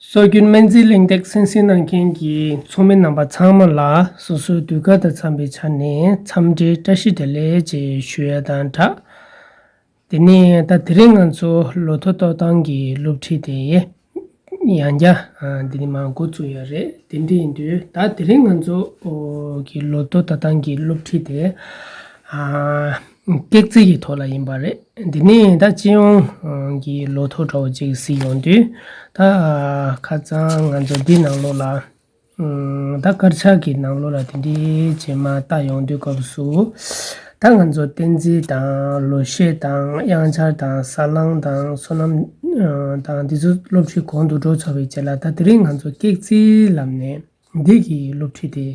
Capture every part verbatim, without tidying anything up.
སྲོལ་རྒྱུན་སྨན་རྩིས་གླེང་སྟེགས་གསན་གཟིགས་གནང་མཁན་གྱི་ཚོགས་མི་རྣམ་པ་ཚང་མ་ལ་སོ་སོའི་ཟློས་གར་དང་འཚམས་པའི་ཆ་ནས་འཚམས་འདྲིའི་བཀྲ་ཤིས་བདེ་ལེགས་ཅེས་ཞུ་ཡ་དང་སྦྲགས། དེ་ནས་ད་དེ་རིང་ང་ཚོ་ལོ་ཐོ་གཏོར་སྟངས་ཀྱི་སློབ་ཁྲིད་དེ་ཡང་བསྐྱར་འདི་ནས་མར་འགོ་བཙུགས་ཡ་རེད། དེ་འདྲ་ཡིན་དུས་ད་དེ་རིང་ང་ཚོ་གི་ལོ་ཐོ་གཏོར་སྟངས་ཀྱི་སློབ་ཁྲིད་དེ། སྐྱེག་རྩིས་ཀྱི་ཐོག་ལ་ཡིན་པ་རེད། འདི་ནས་ད་སྤྱི་ཡོངས་ཀྱི་ལོ་ཐོ་འདྲ་བོ་ཅིག་གཟིགས་ཡོང་དུས། ད་ཁ་སང་ང་ཚོ་འདི་ནང་ལོགས་ལ་ད་དཀར་ཆག་གི་ནང་ལོགས་ལ་དེ་འདྲའི་རྗེས་མ་ལྟ་ཡོང་དུས་སྐབས་སུ། ད་ང་ཚོ་བསྟན་རྩིས་དང་ལོ་ཤས་དང་དབྱངས་འཆར་དང་ས་བསླང་དང་སོ་ནམ་དང་འདི་ཚོ་སློབ་ཁྲིད་གོང་དུ་འགྲོ་ཚར་བའི་རྗེས་ལ་ད་དེ་རིང་ང་ཚོ་སྐྱེག་རྩིས་ལབ་ནས། འདི་གི་སློབ་ཁྲིད་དེ་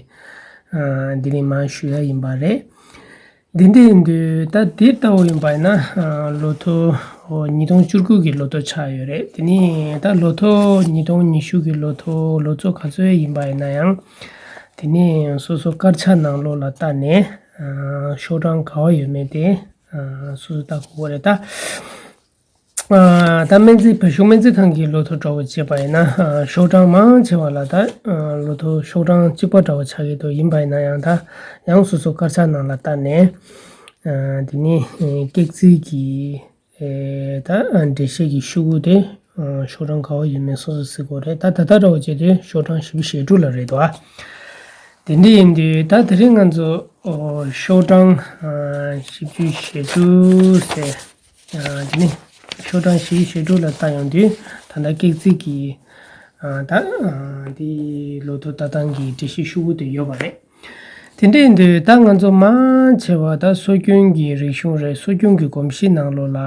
འདི་ནས་མར་ཞུ་ཡ་ཡིན་པ་རེད། འདི་འདྲ་ཡིན་དུས་ད་དེ་ལྟ་བུ་ཡིན་པ་ཡིན་ན་ལོ་ཐོ་ཉིས་སྟོང་བཅུ་དགུ་གི་ལོ་ཐོ་ཆགས་ཡོད་རེད། དེ་ནས་ད་ལོ་ཐོ་ཉིས་སྟོང་ཉི་ཤུ་གི་ལོ་ཐོ་ལོ་ཚོད་ག་ཚོད་ཡིན་པ་ཡིན་ན་ཡང་། དེ་ནས་སོ་སོ་དཀར་ཆག་ནང་ལོགས་ལ་བལྟས་ནས་ཤོག་གྲངས་ག་བ་ཡོད་མེད་དེ་སོ་སོ་ལྟ་དགོས་རེད་ད། ད་སྨན་རྩིས་བོད་གཞུང་སྨན་རྩིས་ཁང་གི་ལོ་ཐོ་འདྲ་བོ་བྱས་པ་ཡིན་ན་ཤོག་གྲངས་མང་ཆེ་བ་ལ་ད་ལོ་ཐོ་ཤོག་གྲངས་གཅིག་པ་འདྲ་བོ་ཆགས་ཀྱི་འདུག་ཡིན་པ་ཡིན་ན་ཡང་ད་ཡང་སོ་སོ་དཀར་ཆག་ནང་ལ་བལྟས་ནས་དེ་ནས་སྐྱེག་རྩིས་ཀྱི་ད་འགྲེལ་བཤད་ཀྱི་ཤོག་གུ་དེ་ཤོག་གྲངས་ག་བ་ཡོད་མེད་སོ་སོ་གཟིགས་དགོས་རེད། ད་ད་ལྟ་འདྲ་བོ་བྱས་དུས་ཤོག་གྲངས་བཞི་བཅུ་ཞེ་དྲུག་ལ་རེད་འདུག་དེ་འདྲ་ཡིན་དུས་ད་དེ་རིང་ང་ཚོ་ཤོག་གྲངས་བཞི་བཅུ་ཞེ་དྲུག་ཟེར། དེ་ནས་ཤོག་གྲངས་བཞི་བཅུ་ཞེ་དྲུག་ལ་བལྟ་ཡོང་དུས་ད་ལྟ་སྐྱེག་རྩིས་ཀྱི་ད་དེ་ལོ་ཐོ་ལྟ་སྟངས་ཀྱི་འགྲེལ་བཤད་ཤོག་གུ་དེ་ཡོད་པ་རེད། དེ་འདྲ་ཡིན་དུས་ད་ང་ཚོ་མང་ཆེ་བ་ད་སྲོལ་རྒྱུན་གྱི་རིག་གཞུང་རེད། སྲོལ་རྒྱུན་གྱི་གོམས་གཤིས་ནང་ལོགས་ལ་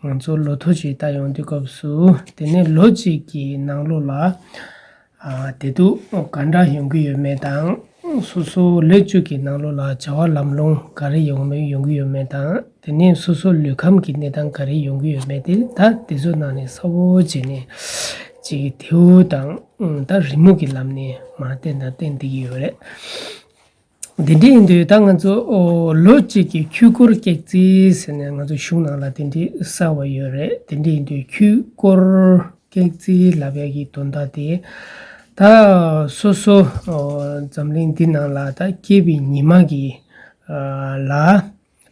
ང་ཚོ་ལོ་ཐོ་ཞིག་ལྟ་ཡོང་དུས་སྐབས་སུ་དེ་ནས་ལོ་གཅིག་གི་ནང་ལོགས་ལ། བདེ་སྡུག་ག་འདྲ་ཡོང་གི་ཡོད་མེད་དང་། སོ་སོ་ལོ་བཅུ་གི་ནང་ལོགས་ལ་བྱ་བ་ལམ་ལྷོང་ག་རེ་ཡོང་མེད་ཡོང་གི་ཡོད་མེད་དང་། དེ་ནས་སོ་སོ་ལུས་ཁམས་ཀྱི་གནས་སྟངས་ག་རེ་ཡོང་གི་ཡོད་མེད་དེ་ད་དེ་ཚོ་ནང་ནས་གསལ་པོ་བྱས་ནས་ཅིག་དེའུ་དང་ད་རི་མོ་གི་ལམ་ནས་མར་བསྟན་དང་བསྟན་བསྡད་ཀྱི་ཡོད་རེད། དེ་འདྲ་ཡིན་དུས་ད་ང་ཚོ་ཨོ་ལོ་གཅིག་གི་ཆོས་འཁོར་སྐྱེག་རྩིས་ཟེར་ནས་ང་ཚོ་གཞུང་ནང་ལ་དེ་འདྲ་གསལ་བ་ཡོད་རེད། དེ་འདྲ་ཡིན་དུས་ཆོས་འཁོར་སྐྱེག་རྩིས་ལབ་ཡ་གི་དོན་དག་དེ་ད་སོ་སོ་ཨོ་འཛམ་གླིང་འདི་ནང་ལ་ད་སྐྱེས་པའི་ཉི་མ་གི་ཨ་ལ་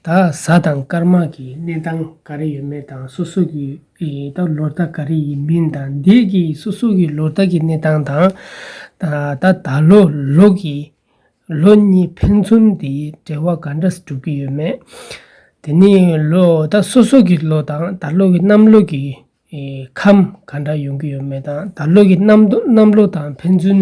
ད་གཟའ་དང་སྐར་མ་གི་གནས་སྟངས་ག་རེ་ཡོད་མེད་དང་སོ་སོ་གི་ཨེ་ད་ལོ་ཟླ་ག་རེ་ཡིན་མིན་དང་འདི་གི་སོ་སོ་གི་ལོ་ཟླ་གི་གནས་སྟངས་དང་ད་ད་ད་ལོ་ལོ་གི་ལོ་གཉིས་ཕན་ཚུན་དེའི་འབྲེལ་བ་ག་འདྲ་སྒྲུབ་ཀྱི་ཡོད་མེད། དེ་ནས་ལོ་ད་སོ་སོ་གི་ལོ་དང་ད་ལོ་གི་གནམ་ལོ་གི་ཨེ་ཁམས་ག་འདྲ་ཡོང་གི་ཡོད་མེད་དང་ད་ལོ་གི་གནམ་གནམ་ལོ་དང་ཕན་ཚུན་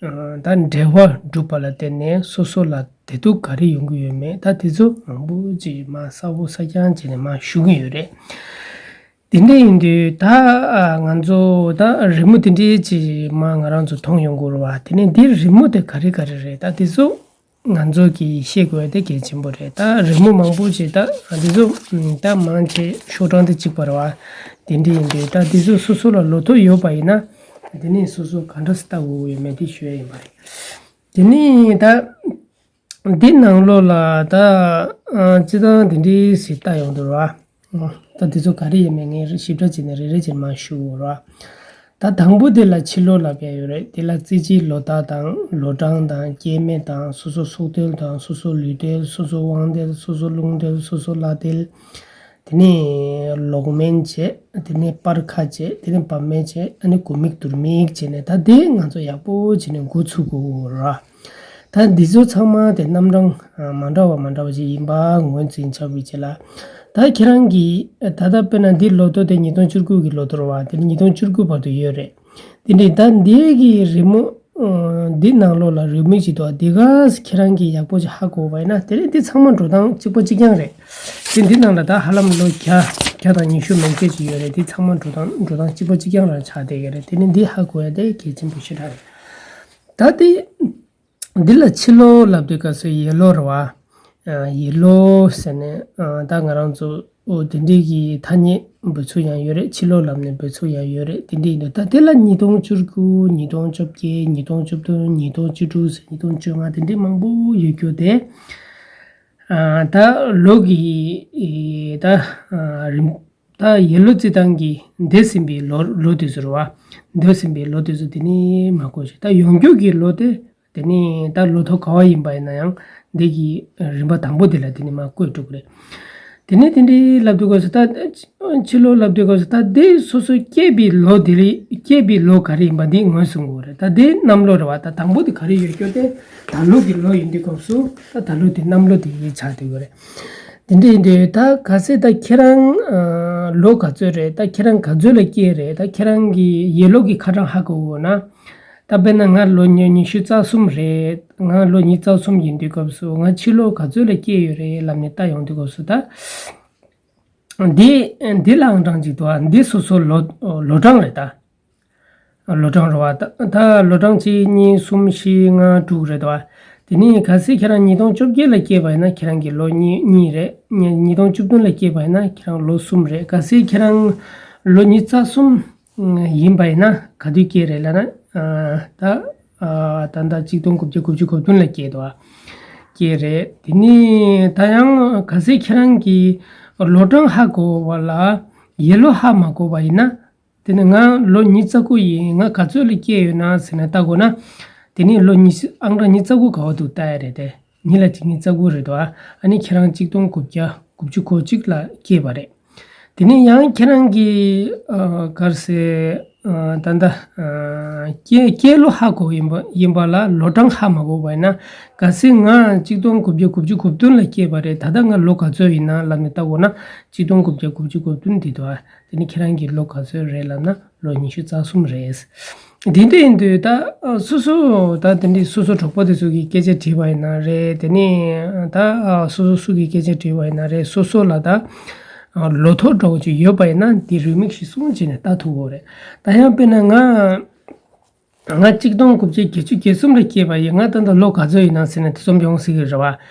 ཨ་ད་འབྲེལ་བ་སྒྲུབ་པ་ལ་བརྟེན་ནས་སོ་སོ་ལ་བདེ་སྡུག་ག་རེ་ཡོང་གི་ཡོད་མེད་ད་དེ་ཚོ་མང་པོ་ཅིག་མར་གསལ་པོ་གསལ་རྐྱང་བྱས་ནས་མར་ཞུ་གི་ཡོད་རེད། དེ་འདྲ་ཡིན་དུས་ད་ང་ཚོ་ད་རི་མོ་དེ་འདྲའི་ཅིག་མ་ང་རང་ཚོ་མཐོང་ཡོང་གི་རེད་བ། དེ་ནས་འདིར་རི་མོ་དེ་ག་རེ་ག་རེ་རེད། ད་དེ་ཚོ་ང་ཚོ་གིས་ཤེས་དགོས་དེ་གལ་ཆེན་པོ་རེད། ད་རི་མོ་མང་པོ་ཅིག་ད་དེ་ཚོ་ད་མང་ཆེ་ཤོག་གྲངས་དེ་གཅིག་པ་རེད་བ། དེ་འདྲ་ཡིན་དུས་ད་དེ་ཚོ་སོ་སོ་ལ་ལོ་ཐོ་ཡོད་པ་ཡིན་ན་དེ་ནས་སོ་སོ་ག་འདྲ་སེ་ལྟ་དགོས་ཡོད་མེད་དེ་ཞུ་ཡ་ཡིན་པ་རེད། དེ་ནས་ད། འདི་ནང་ལོགས་ལ་ད་ཨ་སྤྱི་བཏང་འདི་འདྲའི་ཞིག་ལྟ་ཡོང་འདུག་ར། ད་འདི་ཚོ་ག་རེ་ཡིན་མིན་ངས་ཞིབ་ཕྲ་བྱས་ནས་རེ་རེ་བྱས་ནས་མར་ཞུ་འོ་ར། ད་དང་པོ་དེ་ལ་ཕྱི་ལོ་ལབ་ཡ་ཡོད་རེད། དེ་ལ་རྩི་ཅིའི་ལོ་རྟགས་དང་ལོ་གྲངས་དང་སྐྱེ་དམན་དང་སོ་སོ་སྲོག་རྟེན་དང་སོ་སོ་ལུས་རྟེན་སོ་སོ་དབང་རྟེན་སོ་སོ་རླུང་རྟེན་སོ་སོ་ལྷ་རྟེན། དེ་ནས་ལོག་སྨན་བྱས། དེ་ནས་སྤར་ཁ་བྱས། དེ་ནས་བབ་སྨན་བྱས། ཨ་ནི་དགུ་མིག་དུར་མིག་བྱས་ནས་ད་དེ་ང་ཚོ་ཡག་པོ་བྱས་ནས་འགོ་ཚུགས་དགོས་ར། ད་འདི་ཚོ་ཚང་མ་དེ་རྣམ་གྲངས་མ་འདྲ་བ་མ་འདྲ་བ་ཞིག་ཡིན་པ་ངོས་འཛིན་བྱ་བའི་ཆེད་ལ། ད་ཁྱེད་རང་གིས་ད་ལྟ་དཔེར་ན་འདི་ལོ་ཐོ་དེ་ཉིས་སྟོང་བཅུ་དགུ་གི་ལོ་ཐོ་རེད་བ། དེ་ཉིས་སྟོང་བཅུ་དགུ་བར་དུ་ཡོད་རེད། དེ་འདྲའི་ད་འདི་གི་རི་མོ་འདི་ནང་ལོགས་ལ་རི་མོ་ཞིག་འདུག་འདི་ག་ཁྱེད་རང་གིས་ཡག་པོ་ཞིག་ཧ་གོ་བ་ཡིན་ན་དེ་རེད། འདི་ཚང་མ་འགྲོ་སྟངས་གཅིག་པ་གཅིག་རྐྱང་རེད། དེ་འདི་ནང་ལ་ད་ཧ་ལམ་ལོ་བརྒྱ་བརྒྱ་དང་ཉི་ཤུ་མན་ཆད་ཅིག་ཡོད་རེད། དེ་ཚང་མ་འགྲོ་སྟངས་འགྲོ་སྟངས་གཅིག་པ་གཅིག་རྐྱང་རང་ཆགས་བསྡད་ཀྱི་རེད། དེ་ནི་འདི་ཧ་གོ་ཡ་དེ་གལ་ཆེན་པོ་ཞེ་དྲག་རེད། ད་དེ་འདི་ལ་ཕྱི་ལོ་ལབ་དུས་སྐབས་སུ་ཡེ་ལོ་རེད་བ། ཡེ་ལོ་ཟེར་ནས་ད་ང་རང་ཚོ་འོ་དེ་འདྲའི་གི་ཐ་སྙད་འབོད་ཚུལ་ཡང་ཡོད་རེད། ཕྱི་ལོ་ལབ་ནས་འབོད་ཚུལ་ཡང་ཡོད་རེད། དེ་འདྲའི་འདུག་ད་དེ་ལ་ཉིས་སྟོང་བཅུ་དགུ་ཉིས་སྟོང་བཅོ་བརྒྱད་ཉིས་སྟོང་བཅུ་བདུན་ཉིས་སྟོང་བཅུ་དྲུག་ཟེར་ཉིས་སྟོང་བཅོ་ལྔ་དེ་འདྲའི་མང་པོ་ཡོད་རྒྱུ་དེ། ཨ་ད་ལོ་གི་ཨེ་ད་ཨ་རིམ་ ད་ཡེ་ལོ་རྩི་སྟངས་ཀྱི་འདས་ཟིན་པའི་ལོ་ལོ་དེ་ཚོ་རེད་བ། འདས་ཟིན་པའི་ལོ་དེ་ཚོ་དེ་ནི་མ་བཀོད་ཤིག་ད་ཡོང་རྒྱུ་གི་ལོ་དེ། དེ་ནི་ད་ལོ་ཐོ་ག་བ་ཡིན་པ་ཡིན་ན་ཡང་འདི་གི་རིམ་པ་དང་པོ་དེ་ལ་དེ་ནི་མ་བཀོད་འགྲོ་གི་རེད། དེ་ནས་དེ་འདྲའི་ལབ་དུས་སྐབས་སུ་ད་ཕྱི་ལོ་ལབ་དུས་སྐབས་སུ་ད་འདི་སོ་སོ་སྐྱེས་པའི་ལོ་དེ་རེད། སྐྱེས་པའི་ལོ་ག་རེ་ཡིན་པ་འདི་ངོས་བཟུང་དགོས་རེད། ད་འདི་གནམ་ལོ་རེད་བ། ད་དང་པོ་དེ་ག་རེ་ཡོད་སྐྱོ་དེ་ད་ལོ་གི་ལོ་ཡིན་དུས་སྐབས་སུ་ད་ད་ལོ་དེ་གནམ་ལོ་དེ་ཡིན་ཆགས་བསྡད་ཡོད་རེད། དེ་འདྲ་ཡིན་དུས་ད་གལ་སྲིད་ད་ཁྱེད་རང་ཨ་ལོ་ག་ཚོད་རེད། ད་ཁྱེད་རང་ག་ཚོད་ལ་སྐྱེས་རེད། ད་ཁྱེད་རང་གི་ཡེ་ལོ་གི་ཁ་གྲངས་ཧ་གོ་འོ་ན། ད་དཔེར་ན་ང་ལོ་ཉི་ཉི་ཤུ་རྩ་གསུམ་རེད། ང་ལོ་ཉི་ཤུ་རྩ་གསུམ་ཡིན་དུས་སྐབས་སུ་ང་ཕྱི་ལོ་ག་ཚོད་ལ་སྐྱེས་ཡོད་རེད་ལབ་ནས་ལྟ་ཡོང་དུས་སྐབས་སུ་ད། འདི་འདི་ལའང་གྲངས་གཅིག་འདུག་ཨ། འདི་སོ་སོ་ལོ་ལོ་གྲངས་རེད་ད། ལོ་གྲངས་རེད་བ། ད་ད་ལོ་གྲངས་གཅིག་གཉིས་གསུམ་བཞི་ལྔ་དྲུག་རེད་བ། དེ་ནས་གལ་སྲིད་ཁྱེད་རང་ཉིས་སྟོང་བཅོ་བརྒྱད་ལ་སྐྱེས་པ་ཡིན་ན་ཁྱེད་རང་གི་ལོ་གཉིས་གཉིས་རེད། ཉིས་ཉིས་སྟོང་བཅུ་བདུན་ལ་སྐྱེས་པ་ཡིན་ན་ཁྱེད་རང་ལོ་གསུམ་རེད། གལ་སྲིད་ཁྱེད་རང་ལོ་ཉི་ཤུ་རྩ་གསུམ་ཡིན་པ་ཡིན་ན་ག་དུས་སྐྱེས་རེད་ལབ་ན། ཨ་ད་ཨ་ད་ལྟ་གཅིག་སྟོང་དགུ་བརྒྱ་དགུ་བཅུ་གོ་བདུན་ལ་སྐྱེས་འདུག་བ། སྐྱེས་རེད། དེ་ནས་ད་ཡང་གལ་སྲིད་ཁྱེད་རང་གི་ལོ་གྲངས་ཧ་གོ་བ་ལ་ཡེ་ལོ་ཧ་མ་གོ་བ་ཡིན་ན། དེ་ནས་ང་ལོ་ཉི་ཤུ་རྩ་དགུ་ཡིན། ང་ག་ཚོད་ལ་སྐྱེས་ཡོད་ན་ཟེར་ན་ལྟ་དགོས་ན། དེ་ནས་ལོ་ཉི་ཤུ་ཨང་གྲངས་ཉི་ཤུ་རྩ་དགུ་ག་བ་འདུག་ལྟ་ཡ་རེད་དེ། ཉི་ལ་གཅིག་ཉི་ཤུ་རྩ་དགུ་རེད་དོ། ཨ་ནི་ཁྱེད་རང་གཅིག་སྟོང་དགུ་བརྒྱ་དགུ་བཅུ་གོ་གཅིག་ལ་སྐྱེས་པ་རེད། དེ་ནས་ཡང་ཁྱེད་རང་གི་ཨ་ག་རེ་ཟེར། ཨ་ད་ལྟ་ཨ་སྐྱེས་སྐྱེས་ལོ་ཧ་གོ་ཡིན་པ་ཡིན་པ་ལ་ལོ་གྲངས་ཧ་མ་གོ་བ་ཡིན་ན། གལ་སྲིད་ང་གཅིག་སྟོང་དགུ་བརྒྱ་དགུ་བཅུ་གོ་བདུན་ལ་སྐྱེས་པ་རེད། ད་ལྟ་ང་ལོ་ག་ཚོད་ཡིན་ན་ལབ་ནས་ལྟ་དགོས་ན་གཅིག་སྟོང་དགུ་བརྒྱ་དགུ་བཅུ་གོ་བདུན་འདི་འདུག་ཨ། དེ་ནི་ཁྱེད་རང་གི་ལོ་ག་ཚོད་རེད་ལབ་ན་ལོ་ཉི་ཤུ་རྩ་གསུམ་རེད། དེ་འདྲ་ཡིན་དུས་ད་སོ་སོ་ད་དེ་འདྲའི་སོ་སོ་གྲོགས་པོ་དེ་ཚོ་གི་སྐད་ཆ་དྲིས་པ་ཡིན་ན་རེད། དེ་ནས་ད་སོ་སོ་སུ་གི་སྐད་ཆ་དྲིས་པ་ཡིན་ན་རེད། སོ་སོ་ལ་ད་ལོ་ཐོ་འདྲ་བོ་ཅིག་ཡོད་པ་ཡིན་ན་དེ་རེའུ་མིག་ཞིག་བཟུང་བྱས་ནས་ལྟ་ཐུབ་ཀྱི་རེད། ད་ཡང་དཔེར་ན་ང་ང་གཅིག་སྟོང་དགུ་བརྒྱ་བརྒྱད་ཅུ་གྱ་གསུམ་ལ་སྐྱེས་པ་ཡིན། ང་ད་ལྟ་ལོ་ག་ཚོད་ཡིན་ན་ཟེར་ནས་དེ་ཚོ་ཡོང་སྲིད་ཀྱི་རེད་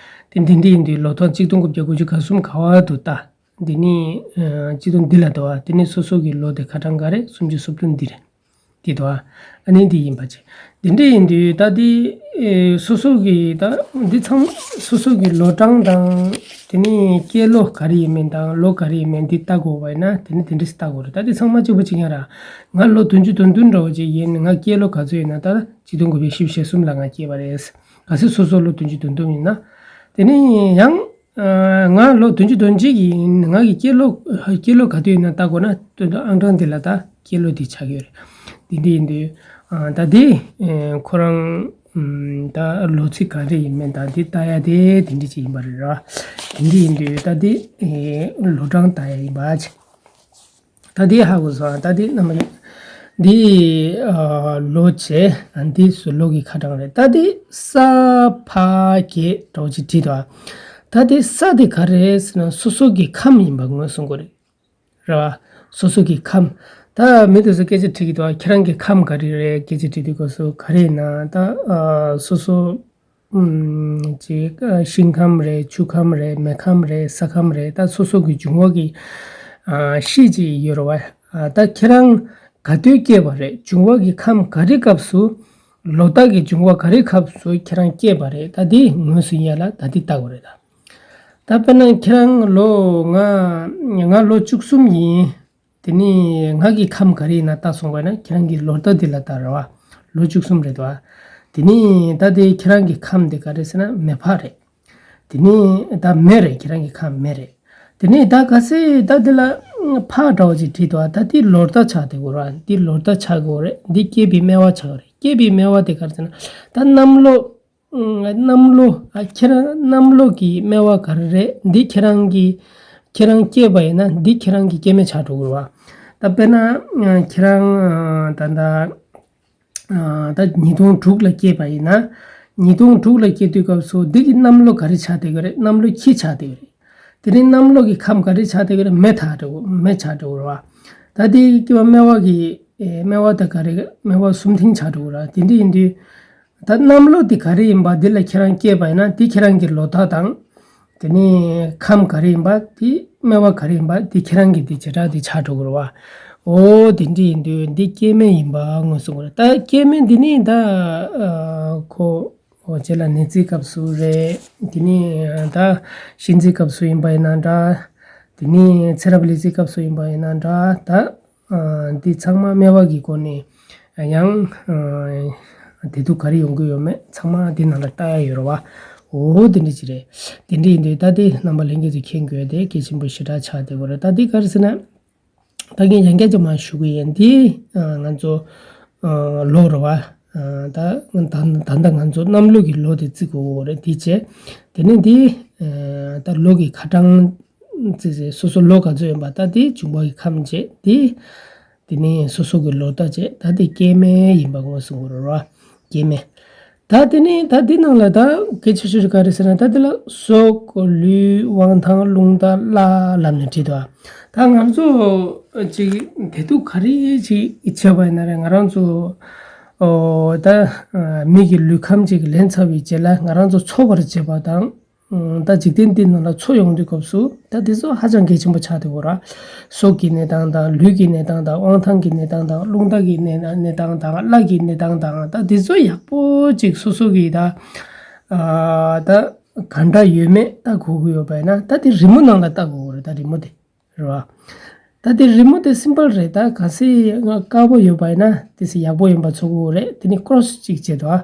བ། དེ་འདི་འདྲ་ཡིན་དུས་ལོ་ཐོ་གཅིག་སྟོང་དགུ་བརྒྱ་དགུ་བཅུ་གོ་གསུམ་ག་བ་འདུག་ལྟ། འདི་ནི་ཨ་སྤྱི་དོན་འདི་ལ་འདུག་བ། དེ་ནི་སོ་སོ་གི་ལོ་དེ་ཁ་གྲངས་ག་རེ་སུམ་ཅུ་སོ་བདུན་འདི་རེད། འདི་འདུག་བ། ཨ་ནི་འདི་ཡིན་པ་བྱས། འདི་འདྲ་ཡིན་དུས་ད་འདི་ཨེ་སོ་སོ་གི་ད་འདི་ཚང་མ་སོ་སོ་གི་ལོ་གྲངས་དང་། དེ་ནི་སྐྱེས་ལོ་ག་རེ་ཡིན་མིན་དང་ལོ་ག་རེ་ཡིན་མིན་འདི་ལྟ་དགོས་པ་ཡིན་ན་དེ་ནི་དེ་འདྲ་ཞིག་ལྟ་དགོས་རེད། ད་འདི་ཚང་མ་གཅིག་པ་གཅིག་རྐྱང་ར། ང་ལོ་བདུན་ཅུ་དོན་བདུན་འདྲ་བོ་ཅིག་ཡིན། ང་སྐྱེས་ལོ་ག་ཚོད་ཡིན་ན་ད་གཅིག་སྟོང་དགུ་བརྒྱ་བཞི་བཅུ་ཞེ་གསུམ་ལ་ང་སྐྱེས་པ་རེད། གལ་སྲིད་སོ་སོ་ལོ་བདུན་ཅུ་དོན་བདུན་ཡིན་ན། དེ་ནི་ཡང་ཨ་ང་ལོ་བདུན་ཅུ་དོན་གཅིག་ཡིན། ང་གི་སྐྱེས་ལོ་སྐྱེས་ལོ་ག་དུས་ཡིན་ན་ལྟ་དགོས་ན་དོན་དུ་ཨང་གྲངས་འདི་ལ་ད་སྐྱེས་ལོ་འདི་ཆགས་ཡོད་རེད། འདི་འདྲ་ཡིན་དུས་ཨ་ད་འདི་ཨེ་ཁོ་རང་ཨམ་ད་ལོ་ཚིགས་ག་རེ་ཡིན་མིན་ད་འདི་ལྟ་ཡ་དེ་དེ་འདྲ་ཅིག་ཡིན་པ་རེད་ར། དེ་འདྲ་ཡིན་དུས་ད་འདི་ཨེ་ལོ་གྲངས་ལྟ་ཡ་ཡིན་པ་ཅིག་ད་འདི་ཧ་གོ་སོང་། ད་འདི་རྣམ་པ་འདི་ཨ་ལོ་བྱས། ཨ་འདི་སུ་ལོ་གི་ཁ་གྲངས་རེད། ད་འདི་ས་ཕ་གེ་འདྲ་བོ་ཅིག་བྲིས་འདུག་ད་འདི་ས་དེ་ག་རེ་ཟེར་ན་སོ་སོ་གི་ཁམས་ཡིན་པ་ངོས་བཟུང་དགོས་རེད། རེད་བ། སོ་སོ་གི་ཁམས། ད་མི་དེ་ཚོ་སྐད་ཆ་དྲིས་ཀྱི་འདུག་ཁྱེད་རང་གི་ཁམས་ག་རེ་རེད་སྐད་ཆ་དྲིས་དུས་སྐབས་སུ་ག་རེ་ཡིན་ན་ད་ཨ་སོ་སོ་ཨུམ་ཅིག་ཨ་ཤིང་ཁམས་རེད། ཆུ་ཁམས་རེད། མེ་ཁམས་རེད། ས་ཁམས་རེད། ད་སོ་སོ་གི་འབྱུང་བ་གི་ཨ་གཤིས་ཅིག་ཡོད་རེད་བ། ཨ་ད་ཁྱེད་རང་ག་དུས་སྐྱེས་པ་རེད། འབྱུང་བ་གི་ཁམས་ག་རེ་སྐབས་སུ་ལོ་རྟགས་ཀྱི་འབྱུང་བ་ག་རེ་སྐབས་སུ་ཁྱེད་རང་སྐྱེས་པ་རེད། ད་འདི་ངོས་བཟུང་ཡ་ལ་ད་འདི་ལྟ་དགོས་རེད་ད། ད་དཔེར་ན་ཁྱེད་རང་ལོ་ང་ང་ལོ་བཅུ་གསུམ་ཡིན། དེ་ནས་ང་གི་ཁམས་ག་རེ་ཡིན་ན་ལྟ་སོང་བ་ན་ཁྱེད་རང་གི་ལོ་རྟགས་འདི་ལ་ལྟ་རེད་བ། ལོ་བཅུ་གསུམ་རེད་བ། དེ་ནས་ད་དེ་ཁྱེད་རང་གི་ཁམས་དེ་ག་རེ་ཟེར་ན་མེ་ཕག་རེད། དེ་ནས་ད་མེ་རེད། ཁྱེད་རང་གི་ཁམས་མེ་རེད། དེ་ནས་ད་གལ་སྲིད་ད་འདི་ལ་ཕག་འདྲ་བོ་ཅིག་བྲིས་འདུག་ད་འདི་ལོ་རྟགས་ཆགས་བསྡད་དགོས་རེད་བ། འདི་ལོ་རྟགས་ཆགས་དགོས་རེད། འདི་སྐྱེས་པའི་སྨེ་བ་ཆགས་རེད། སྐྱེས་པའི་སྨེ་བ་དེ་ག་རེ་ཟེར་ན་ད་གནམ་ལོ། གནམ་ལོ། ཨ་ཁྱེད་རང་གནམ་ལོ་གི་སྨེ་བ་ག་རེ་རེད། འདི་ཁྱེད་རང་གི་ཁྱེད་རང་སྐྱེས་པ་ཡིན་ན་འདི་ཁྱེད་རང་གི་སྐྱེས་སྨེ་ཆགས་འགྲོ་གི་རེད་བ། ད་དཔེར་ན་ཁྱེད་རང་ད་ལྟ་ད་ཉིས་སྟོང་དྲུག་ལ་སྐྱེས་པ་ཡིན་ན། ཉིས་སྟོང་དྲུག་ལ་སྐྱེས་དུས་སྐབས་སུ་འདི་གི་གནམ་ལོ་ག་རེ་ཆགས་བསྡད་ཀྱི་རེད། གནམ་ལོ་ཁྱི་ཆགས་བསྡད་ཀྱི་རེད། དེ་རིང་གནམ་ལོ་གི་ཁམས་ག་རེ་ཆགས་བསྡད་ཀྱི་རེད། མེ་ཆགས་འགྲོ་མེ་ཆགས་འགྲོ་གི་རེད་བ། ད་འདི་སྐྱེས་པ་སྨེ་བ་གི་སྨེ་བ་ད་ག་རེ་སྨེ་བ་གསུམ་མཐིང་ཆགས་འགྲོ་གི་རེད། དེ་འདྲ་ཡིན་དུས། ད་གནམ་ལོ་དེ་ག་རེ་ཡིན་པ་འདི་ལ་ཁྱེད་རང་སྐྱེས་པ་ཡིན་ན་དེ་ཁྱེད་རང་གི་ལོ་རྟགས་དང་། དེ་ནས་ཁམས་ག་རེ་ཡིན་པ་དེ་སྨེ་བ་ག་རེ་ཡིན་པ་དེ་ཁྱེད་རང་གི་དེ་བྱེ་བྲག་དེ་ཆགས་འགྲོ་གི་རེད་བ། འོ་དེ་འདྲ་ཡིན་དུས་འདི་སྐྱེས་སྨེ་ཡིན་པ་ངོས་བཟུང་གི་རེད། ད་སྐྱེས་སྨེ་འདི་ནི་ད་ཨ་ཁོ་འོ་རྗེས་ལ་ནད་རྩིའི་སྐབས་སུ་རེད། དེ་ནས་ད་གཤིན་རྩིའི་སྐབས་སུ་ཡིན་པ་ཡིན་ན་འདྲ། དེ་ནས་ཚེ་རབས་ལས་ཚིག་སྐབས་སུ་ཡིན་པ་ཡིན་ན་འདྲ། ད་ཨ་འདི་ཚང་མ་སྨེ་བ་གི་སྒོ་ནས་ཡང་ཨ་བདེ་སྡུག་ག་རེ་ཡོང་གི་ཡོད་མེད་ཚང་མ་འདི་ནང་ལ་ལྟ་ཡ་ཡོད་རེད་བ། འོ་དེ་འདྲ་ཅིག་རེད། དེ་འདྲ་ཡིན་དུས་ད་དེ་རྣམ་པ་ལྷན་རྒྱས་ཚོས་མཁྱེན་དགོས་དེ་གལ་ཆེན་པོ་ཞེ་དྲག་ཆགས་བསྡད་ཡོད་རེད། ད་འདི་ག་རེ་ཟེར་ན། ད་ངས་ཡང་བསྐྱར་ཅིག་མར་ཞུ་གི་ཡིན། འདི་ང་ཚོ་ལོ་རེད་བ། ད་ད་ད་ལྟ་ང་ཚོ་གནམ་ལོ་གི་ལོ་དེ་བརྩི་དགོས་རེད། དེ་བྱས་དེ་ནས་འདི་ད་ལོ་གི་ཁ་གྲངས་བརྩི་ཚེ་སོ་སོ་ལོ་ག་ཚོད་ཡིན་པ། ད་དེ་འབྱུང་བ་གི་ཁམས་བྱས་དེ་དེ་ནས་སོ་སོ་གི་ལོ་ཟླ་བྱས། ད་དེ་སྐྱེ་དམན་ཡིན་པ་ངོས་བཟུང་དགོས་རེད་བ། སྐྱེ་དམན། ད་དེ་ནས་ད་འདི་ནང་ལ་ད་གལ་ཆེ་ཤོས་ག་རེ་ཟེར་ན། ད་འདི་ལ་སྲོག་ལུས་དབང་ཐང་རླུང་རྟ་གླ་ལབ་ནས་བྲིས་འདུག་ད་ང་ཚོ་ཅིག་བདེ་སྡུག་ག་རེ་ཅིག་བྱས་པ་ཡིན་ན་རེད། ང་རང་ཚོ་ཨོ་ད་མི་གི་ལུས་ཁམས་ཅིག་ལེན་ཚར་བའི་རྗེས་ལ་ང་རང་ཚོ་འཚོ་བར་བྱེད་པ་དང་། ད་འཇིག་རྟེན་འདི་ནང་ལ་འཚོ་ཡོང་དུས་སྐབས་སུ་ད་དེ་ཚོ་ཧ་ཅང་གལ་ཆེན་པོ་ཆགས་འདུག་གོ་ར། སྲོག་གི་གནས་སྟངས་དང་། ལུས་ཀྱི་གནས་སྟངས་དང་། དབང་ཐང་གི་གནས་སྟངས་དང་། རླུང་རྟ་གི་གནས་གནས་སྟངས་དང་། གླ་གི་གནས་སྟངས་དང་། ད་དེ་ཚོ་ཡག་པོ་ཅིག་སོ་སོ་གི་ད་ཨ་ད་ག་འདྲ་ཡོད་མེད་ལྟ་དགོས་ཀྱི་ཡོད་པ་ཡིན་ན། ད་དེ་རི་མོ་ནང་ལ་ལྟ་དགོས་ཀྱི་རེད། ད་རི་མོ་དེ་རེད་བ། ད་དེ་རི་མོ་དེ་སིམ་པལ་རེད། ད་གལ་སྲིད་ང་དཀར་པོ་ཡོད་པ་ཡིན་ན་དེ་སི་ཡག་པོ་ཡིན་པ་ཚོ་དགོས་རེད། དེ་ནི་ཀྲོ་སི་ཅིག་བྱེད་དོ།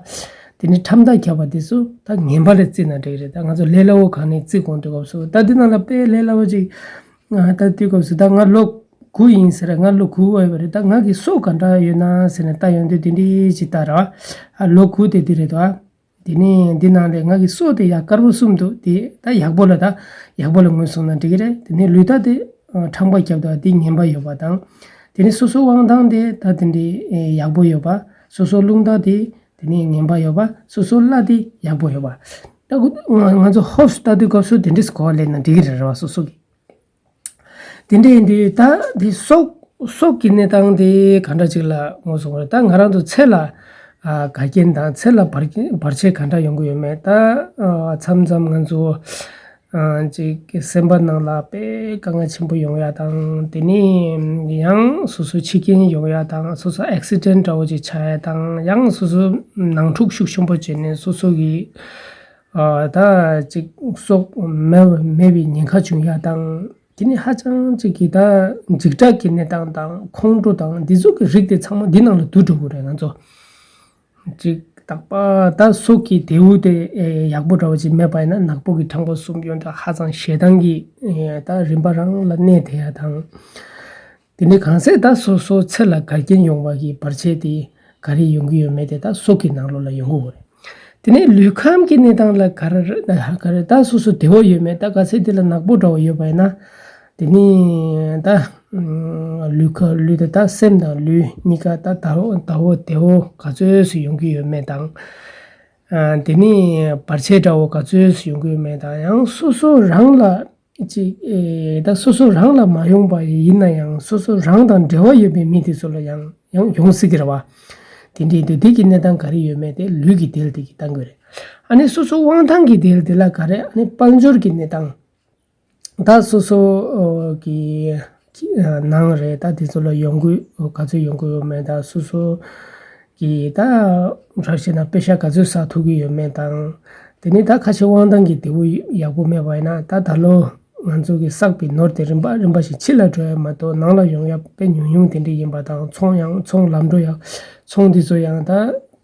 དེ་ནི་ཁྲམ་ཐག་བརྒྱབ་པ་དེ་ཚོ་ད་ངན་པ་ལ་བརྩིས་ན་འགྲིག་རེད། ད་ང་ཚོ་ལས་སླ་བོ་གང་ནས་བརྩི་དགོངས་དུས་སྐབས་སུ་ད་འདི་ནང་ལ་དཔེ་ལས་སླ་བོ་ཅིག་ང་ད་དུས་སྐབས་སུ་ད་ང་ལོ་དགུ་ཡིན་ཟེར། ང་ལོ་དགུ་བ་ཡོད་པ་རེད། ད་ང་གི་སྲོག་ག་འདྲ་ཡོད་ན་ཟེར་ནས་ལྟ་ཡོང་དུས་དེ་འདྲའི་ཅིག་ལྟ་ར། ཨ་ལོ་དགུ་དེ་འདི་རེད་དོ། དེ་ནས་འདི་ནང་ལས་ང་གི་སྲོག་དེ་ཡག་དཀར་པོ་གསུམ་འདུག་དེ་ད་ཡག་པོ་ལ་ད་ཡག་པོ་ལ་ངོས་བཟུང་ན་འགྲིག་གི་རེད། དེ་ནས་ལུས་རྟ་དེ་ཁྲམ་པ་བརྒྱབ་འདུག་དེ་ངན་པ་ཡོད་པ་དང་། དེ་ནས་སོ་སོ་དབང་ཐང་དེ་ད་དེ་འདྲའི་ཡག་པོ་ཡོད་པ། སོ་སོ་རླུང་རྟ་དེ་དེ་ནས་ངན་པ་ཡོད་པ། སོ་སོ་གླ་དེ་ཡག་པོ་ཡོད་པ། ད་ང་ང་ཚོ་ཧོབ་སི་ལྟ་དུས་སྐབས་སུ་དེ་འདྲས་གོ་བ་ལེན་ན་འགྲིག་གི་རེད། རེད་བ། སོ་སོ་གི་དེ་འདྲ་ཡིན་དུས་ད་དེ་སྲོག་སྲོག་གི་གནས་སྟངས་དེ་ག་འདྲ་ཅིག་ལ་ངོས་བཟུང་བ་རེད། ད་ང་རང་ཚོ་ཚེ་ལ་ཨ་འགལ་རྐྱེན་དང་ཚེ་ལ་བར་བར་ཆད་ག་འདྲ་ཡོང་གི་ཡོད་མེད། ད་ཨ་མཚམས་མཚམས་ང་ཚོ་ཨ་ཅིག་སེམས་པ་ནང་ལ་དཔེ་དཀའ་ངལ་ཆེན་པོ་ཡོང་ཡ་དང་། དེ་ནས་ཡང་སོ་སོ་འཆི་རྐྱེན་ཡོང་ཡ་དང་། སོ་སོ་ཨེག་སི་ཌེན་འདྲ་བོ་ཅིག་ཆགས་ཡ་དང་། ཡང་སོ་སོ་ནང་འཁྲུག་ཤུགས་ཆེན་པོ་བྱས་ནས་སོ་སོ་གི་ཨ་ད་ཅིག་སྲོག་མེད་མེད་པའི་ཉེན་ཁ་བྱུང་ཡ་དང་། དེ་ནི་ཧ་ཅང་ཅིག་གི་ད་འཇིགས་སྐྲག་གི་གནས་སྟངས་དང་། ཁོང་ཁྲོ་དང་། འདི་ཚོ་གི་རིགས་དེ་ཚང་མ་འདི་ནང་ལ་བསྡུ་འགྲོ་གི་རེད། ང་ཚོ་ཅིག་རྟག་པ་ད་སྲོག་གི་བདེ་བོ་དེ་ཨེ་ཡག་པོ་འདྲ་བོ་ཅིག་མེད་པ་ཡིན་ན་ནག་པོ་གི་གྲངས་པ་གསུམ་ཡོང་དུས་ཧ་ཅང་ཞེ་སྡང་གི་ཨེ་ད་རིམ་པ་རང་ལ་གནས་བསྡད་ཡ་དང་། དེ་ནི་གང་ཟག་ད་སོ་སོ་ཚེ་ལ་འགལ་རྐྱེན་ཡོང་བ་གི་བར་ཆད་དེ་ག་རེ་ཡོང་གི་ཡོད་མེད་དེ་ད་སྲོག་གི་ནང་ལོགས་ལ་ཡོང་གི་ཡོད་རེད། དེ་ནས་ལུས་ཁམས་ཀྱི་གནས་སྟངས་ལ་ག་རེ་རེད། ག་རེ་ད་སོ་སོ་བདེ་བོ་ཡོད་མེད། ད་ག་ཚད་དེ་ལ་ནག་པོ་འདྲ་བོ་ཡོད་པ་ཡིན་ན། དེ་ནི་ད་ལུས་ཁ་ལུས་དེ་ད་སེམས་དང་ལུས་གཉིས་ཀ་ད་ད་བོ་ད་བོ་བདེ་བོ་ག་ཚོད་སུ་ཡོང་གི་ཡོད་མེད་དང་། དེ་ནི་བར་ཆད་འདྲ་བོ་ག་ཚོད་སུ་ཡོང་གི་ཡོད་མེད་དང་། ཡང་སོ་སོ་རང་ལ་ཅིག་ཨེ་ད་སོ་སོ་རང་ལ་མ་ཡོང་པ་ཡིན་ན་ཡང་སོ་སོ་རང་དང་འབྲེལ་བ་ཡོད་པའི་མི་དེ་ཚོ་ལ་ཡང་ཡང་ཡོང་སྲིད་ཀྱི་རེད་བ། དེ་འདྲའི་དུས་དེ་གི་གནས་སྟངས་ག་རེ་ཡོད་མེད་དེ་ལུས་ཀྱི་དེ་ལ་དེ་གི་བཏང་དགོས་རེད། ཨ་ནི་སོ་སོ་དབང་ཐང་གི་དེ་ལ་དེ་ལ་ག་རེ། ཨ་ནི་དཔལ་འབྱོར་གྱི་གནས་སྟངས། ད་སོ་སོ་གི་ནང་རེད། ད་དེ་ཚོ་ལ་ཡོང་སྒོ་ག་ཚོད་ཡོང་གི་ཡོད་མེད། ད་སོ་སོ་གི་ད་ར་བཤད་ན་པེ་ཤ་ག་ཚོད་བསགས་ཐུབ་ཀྱི་ཡོད་མེད་དང་། དེ་ནས་ད་ཁ་ཤས་དབང་ཐང་གི་བདེ་བོ་ཡག་པོ་མེད་པ་ཡིན་ན། ད་ད་ལོ་ང་ཚོ་གི་བསགས་པའི་ནོར་དེ་རིམ་པ་རིམ་པ་བཞིན་ཕྱི་ལ་འགྲོ་ཡ་མ་གཏོགས་ནང་ལ་ཡོང་ཡ་དཔེ་ཉུང་ཉུང་དེ་འདྲ་ཡིན་པ་དང་། ཚོང་ཡང་ཚོང་ལམ་འགྲོ་ཡ་ཚོང་དེ་ཚོ་ཡང་ད་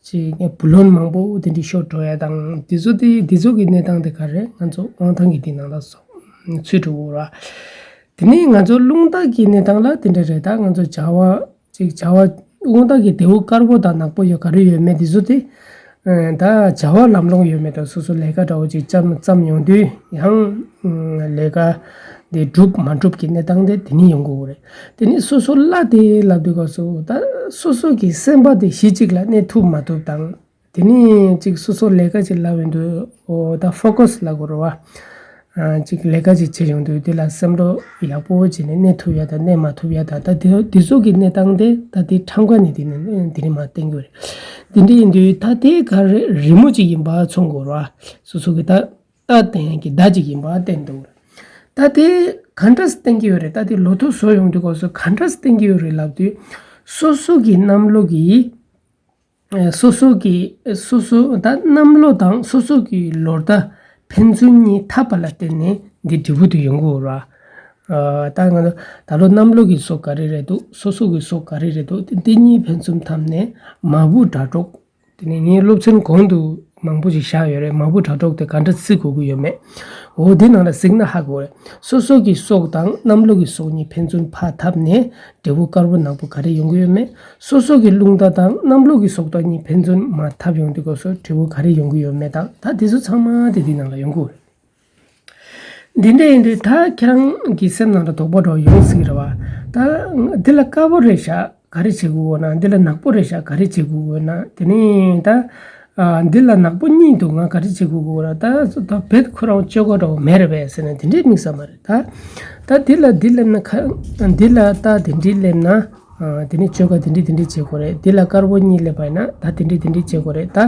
ཅིག་བུ་ལོན་མང་པོ་དེ་འདྲ་ཤོར་འགྲོ་ཡ་དང་། དེ་ཚོ་དེ་དེ་ཚོ་གི་གནས་སྟངས་དེ་ག་རེ་ང་ཚོ་དབང་ཐང་གི་དེ་ནང་ལ་སོ་ཚུད་འགྲོ་གི་ར། དེ་ནས་ང་ཚོ་རླུང་རྟ་གི་གནས་སྟངས་ལ་དེ་འདྲ་རེད། ད་ང་ཚོ་བྱ་བ་ཅིག་བྱ་བ་དབང་ཐང་གི་བདེ་བོ་དཀར་པོ་དང་ནག་པོ་ཡོད་ག་རེ་ཡོད་མེད་དེ་ཚོ་དེ་ཨ་ད་བྱ་བ་ལམ་ལྷོང་ཡོད་མེད་དང་། སོ་སོ་ལས་ཀ་འདྲ་བོ་ཅིག་བརྩམས་བརྩམས་ཡོང་དུས་ཡང་ཨ་ལས་ཀ་དེ་འགྲུབ་མ་འགྲུབ་ཀྱི་གནས་སྟངས་དེ་དེ་ནས་ཡོང་གི་ཡོད་རེད། དེ་ནས་སོ་སོ་གླ་དེ་ལབ་དུས་སྐབས་སུ་ད་སོ་སོ་གི་སེམས་པ་དེ་གཞི་གཅིག་ལ་གནས་ཐུབ་མ་ཐུབ་དང་། དེ་ནས་ཅིག་སོ་སོ་ལས་ཀ་ཅིག་ལབ་ཡོང་དུས་ཨོ་ད་ཕོ་ཀ་སི་ལབ་དགོས་རེད་བ། ཨ་ཅིག་ལས་ཀ་ཅིག་བྱེད་ཡོང་དུས་དེ་ལ་སེམས་བློ་ཡག་པོ་བྱས་ནས་གནས་ཐུབ་ཡ་དང་གནས་མ་ཐུབ་ཡ་དང་། ད་དེ་དེ་ཚོ་གི་གནས་སྟངས་དེ་ད་དེ་ཁྲམ་ཁ་ནས་དེ་ནས་དེ་ནས་མར་བསྟན་གྱི་ཡོད་རེད། དེ་འདྲ་ཡིན་དུས་ད་དེ་ག་རེ་རི་མོ་ཅིག་ཡིན་པ་མཚོན་དགོས་རེད་བ། སོ་སོ་གི་ད་ད་བསྟན་ཡ་གི་བརྡ་ཅིག་ཡིན་པ་བསྟན་འདུག་ད་དེ་ག་འདྲ་བསྟན་གྱི་ཡོད་རེད། ད་དེ་ལོ་ཐོ་བཟོ་ཡོང་དུས་སྐབས་སུ་ག་འདྲ་བསྟན་གྱི་ཡོད་རེད་ལབ་དུས། སོ་སོ་གི་གནམ་ལོ་གི་སོ་སོ་གི་སོ་སོ་ད་གནམ་ལོ་དང་སོ་སོ་གི་ལོ་ཟླ་ཕན་ཚུན་གཉིས་འཐབ་པ་ལ་བརྟེན་ནས་འདི་འབྲས་བུ་དེ་ཡོང་གི་ཡོད་ར། ཨ། ད་ང་ཚོ་ད་ལོ་གནམ་ལོ་གི་སྲོག་ག་རེ་རེད་འདུག་སོ་སོ་གི་སྲོག་ག་རེ་རེད་འདུག་དེ་འདི་གཉིས་ཕན་ཚུན་འཐབ་ནས་མ་བུ་དགྲ་གྲོགས། དེ་ནས་ངའི་སློབ་ཚན་གོང་དུ་མང་པོ་ཞིག་བཞག་ཡོད་རེད། མ་བུ་དགྲ་གྲོགས་དེ་ག་འདྲ་བརྩི་དགོས་ཀྱི་ཡོད་མེད། འོ་དེ་ནང་ལ་གཟིགས་ན་ཧ་གོ་རེད། སོ་སོ་གི་སྲོག་དང་གནམ་ལོ་གི་སྲོག་གཉིས་ཕན་ཚུན་ཕར་འཐབ་ནས་འབྲས་བུ་དཀར་པོ་ནག་པོ་ག་རེ་ཡོང་གི་ཡོད་མེད། སོ་སོ་གི་རླུང་རྟ་དང་གནམ་ལོ་གི་སྲོག་རྟ་གཉིས་ཕན་ཚུན་མ་འཐབ་ཡོང་དུས་སྐབས་སུ་འབྲས་བུ་ག་རེ་ཡོང་གི་ཡོད་མེད་དང་། ད་དེ་ཚོ་ཚང་མ་དེ་དེ་ནང་ལ་ཡོང་གི་ཡོད་རེད། འདི་འདྲ་ཡིན་དུས་ད་ཁྱེད་རང་གི་སེམས་ནང་ལ་དོགས་པ་འདྲ་བོ་ཡོང་སྲིད་ཀྱི་རེད་བ། ད་འདི་ལ་དཀར་པོ་རེད་ཤག་ག་རེ་བྱེད་དགོས་ན། འདི་ལ་ནག་པོ་རེད་ཤག་ག་རེ་བྱེད་དགོས་ན། དེ་ནས་ད་ཨ། འདི་ལ་ནག་པོ་གཉིས་འདུག་ང་ག་རེ་བྱེད་དགོས་ན། ད་ད་བེད་ཁོ་རང་བཅོས་ཀ་འདྲ་བོ་མེད་རེད་པས་ཟེར་ན་དེ་འདྲའི་དམིགས་བསལ་མ་རེད། ད་ད་འདི་ལ་འདི་སླེབས་ན་ཁ། འདི་ལ་ད་དེ་འདྲའི་སླེབས་ན། ཨ། དེ་ནས་བཅོས་ཀ་དེ་འདྲ་དེ་འདྲ་བྱེད་དགོས་རེད། འདི་ལ་དཀར་པོ་གཉིས་སླེབས་པ་ཡིན་ན་ད་དེ་འདྲ་དེ་འདྲ་བྱེད་དགོས་རེད། ད་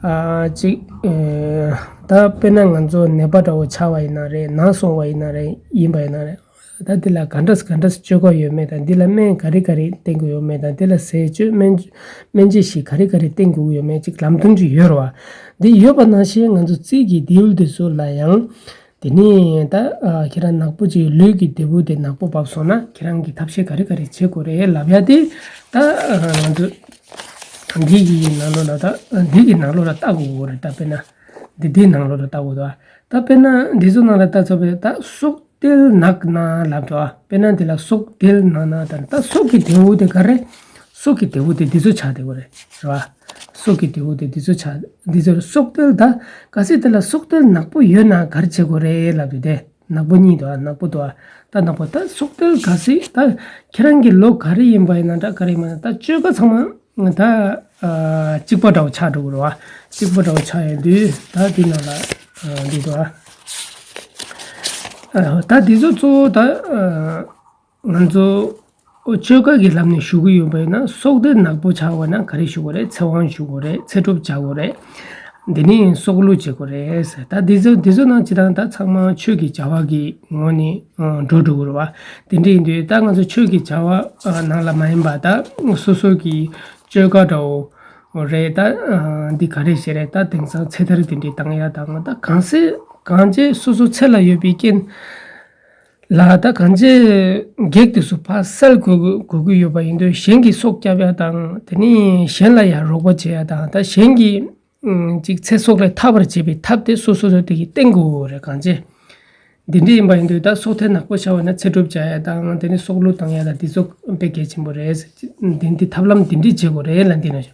ཨ། ཅིག་ཨེ། ད་དཔེར་ན་ང་ཚོ་ནད་པ་འདྲ་བོ་ཆགས་པ་ཡིན་ན་རེད། ན་སོང་བ་ཡིན་ན་རེད། ཡིན་པ་ཡིན་ན་རེད། ད་འདི་ལ་ག་འདྲ་ག་འདྲ་བཅོས་ཀ་ཡོད་མེད་དང་། འདི་ལ་སྨན་ག་རེ་ག་རེ་བསྟེན་དགོས་ཡོད་མེད་དང་། འདི་ལ་ཟས་སྤྱོད་སྨན་སྨན་དཔྱད་ཞིག་ག་རེ་ག་རེ་བསྟེན་དགོས་ཡོད་མེད། ཅིག་ལམ་སྟོན་ཅིག་ཡོད་རེད་བ། འདི་ཡོད་པ་ནང་བཞིན་ང་ཚོ་རྩིས་ཀྱི་རྡེའུ་དེ་ཚོ་ལ་ཡང་། དེ་ནས་ད་ཨ། ཁྱེད་རང་ནག་པོ་ཅིག་ལུས་ཀྱི་རྡེའུ་དེ་ནག་པོ་བབས་སོང་ན་ཁྱེད་རང་གིས་ཐབས་ཤེས་ག་རེ་ག་རེ་བྱེད་དགོས་རེད་ལབ་ཡ་དེ། ད་ཨ། ང་ཚོ་འདི་གི་ནང་ལོགས་ལ། ད་འདི་གི་ནང་ལོགས་ལ་ལྟ་དགོས་ཀྱི་རེད། ད་དཔེར་ན་འདི་འདིའི་ནང་ལོགས་ལ་ལྟ་དགོས་འདུག་ད་དཔེར་ན་འདི་ཚོ་ནང་ལ་ལྟ་ཚར་བས། ད་སྲོག་ཏིལ་ནག་ན་ལབ་འདུག་དཔེར་ན་འདི་ལ་སྲོག་ཏིལ་ནག་ན། ད་ད་སྲོག་གི་རྡེའུ་དེ་ག་རེ། སྲོག་གི་རྡེའུ་དེ་འདི་ཚོ་ཆགས་བསྡད་ཀྱི་རེད། རེད་བ། སྲོག་གི་རྡེའུ་དེ་འདི་ཚོ་ཆགས། འདི་ཚོ་སྲོག་ཏིལ། ད་གལ་སྲིད་དེ་ལ་སྲོག་ཏིལ་ནག་པོ་ཡོད་ན་ག་རེ་བྱེད་དགོས་རེད་ལབ་དུས། དེ་ནག་པོ་གཉིས་འདུག་ནག་པོ་འདུག་ད་ནག་པོ། ད་སྲོག་ཏིལ་གལ་སྲིད་ད་ཁྱེད་རང་གི་ལོ་ག་རེ་ཡིན་པ་ཡིན་ན་འདྲ། ག་རེ་ཡིན་པ་ཡིན་ན། ད་བཅོས་ཀ་ཚང་མ་ད་ཨ། གཅིག་པ་འདྲ་བོ་ཆགས་འགྲོ་གི་རེད་བ། གཅིག་པ་འདྲ་བོ་ཆགས་ཡོང་དུས་ད་འདི་ནང་ལ་ཨ། འདི་འདུག་ཨ། ད་འདི་ཚོ་གཙོ་བོ་ད་ཨ། ང་ཚོ་བཅོས་ཀ་གི་ལམ་ནས་ཞུ་གི་ཡོད་པ་ཡིན་ན། སྲོག་ཏིལ་ནག་པོ་ཆགས་པ་ན་ག་རེ་ཞུ་དགོས་རེད། ཚེ་དབང་ཞུ་དགོས་རེད། ཚེ་སྒྲུབ་བྱ་དགོས་རེད། འདི་ནས་སྲོག་བླུ་བྱེད་དགོས་རེད་ཟེར། ད་འདི་ཚོ་འདི་ཚོ་ནང་སྤྱིར་བཏང་ད་ཚང་མ་ཆོས་ཀྱི་བྱ་བ་གི་ངོས་ནས་འགྲོ་འགྲོ་གི་རེད་བ། དེ་འདྲ་ཡིན་དུས་ད་ང་ཚོ་ཆོས་ཀྱི་བྱ་བ་ནང་ལ་མ་ཡིན་པ། ད་སོ་སོ་གི་བཅོས་ཀ་འདྲ་བོ་རེད། ད་འདི་ག་རེ་བྱེད་རེད། ད་དེང་སང་ཚེ་ཐར་དེ་འདྲ་བཏང་ཡ་དང་། ད་གང་ཚེ་གང་ཅི་སོ་སོ་ཚེ་ལ་ཡོད་པའི་རྐྱེན་ལ། ད་གང་ཅི་བགེགས་དེ་ཚོ་ཕར་སེལ་དགོས་དགོས་ཀྱི་ཡོད་པ་ཡིན་དུས། གཞན་གྱིས་སྲོག་བསྐྱབ་ཡ་དང་། དེ་ནས་གཞན་ལ་ཡང་རོགས་པ་བྱེད་ཡ་དང་། ད་གཞན་གྱིས་ཨ། ཅིག་ཚེ་སྲོག་ལས་ཐར་བར་བྱེད་པའི་ཐབས་དེ་སོ་སོ་སོ་དེ་གིས་བསྟེན་དགོས་རེད། གང་ཅི་འདི་འདྲ་ཡིན་པ་ཡིན་དུས། ད་སྲོག་ཐལ་ནག་པོ་ཆགས་པ་ན་ཚེ་སྒྲུབ་བྱ་ཡ་དང་། དེ་ནས་སྲོག་བླུ་བཏང་ཡ་དང་། འདི་ཚོ་དཔེ་གལ་ཆེན་པོ་རེད། འདི་འདི་ཐབས་ལམ་འདི་འདྲ་བྱེད་དགོས་རེད་ལབ། འདི་ན་ཞུ།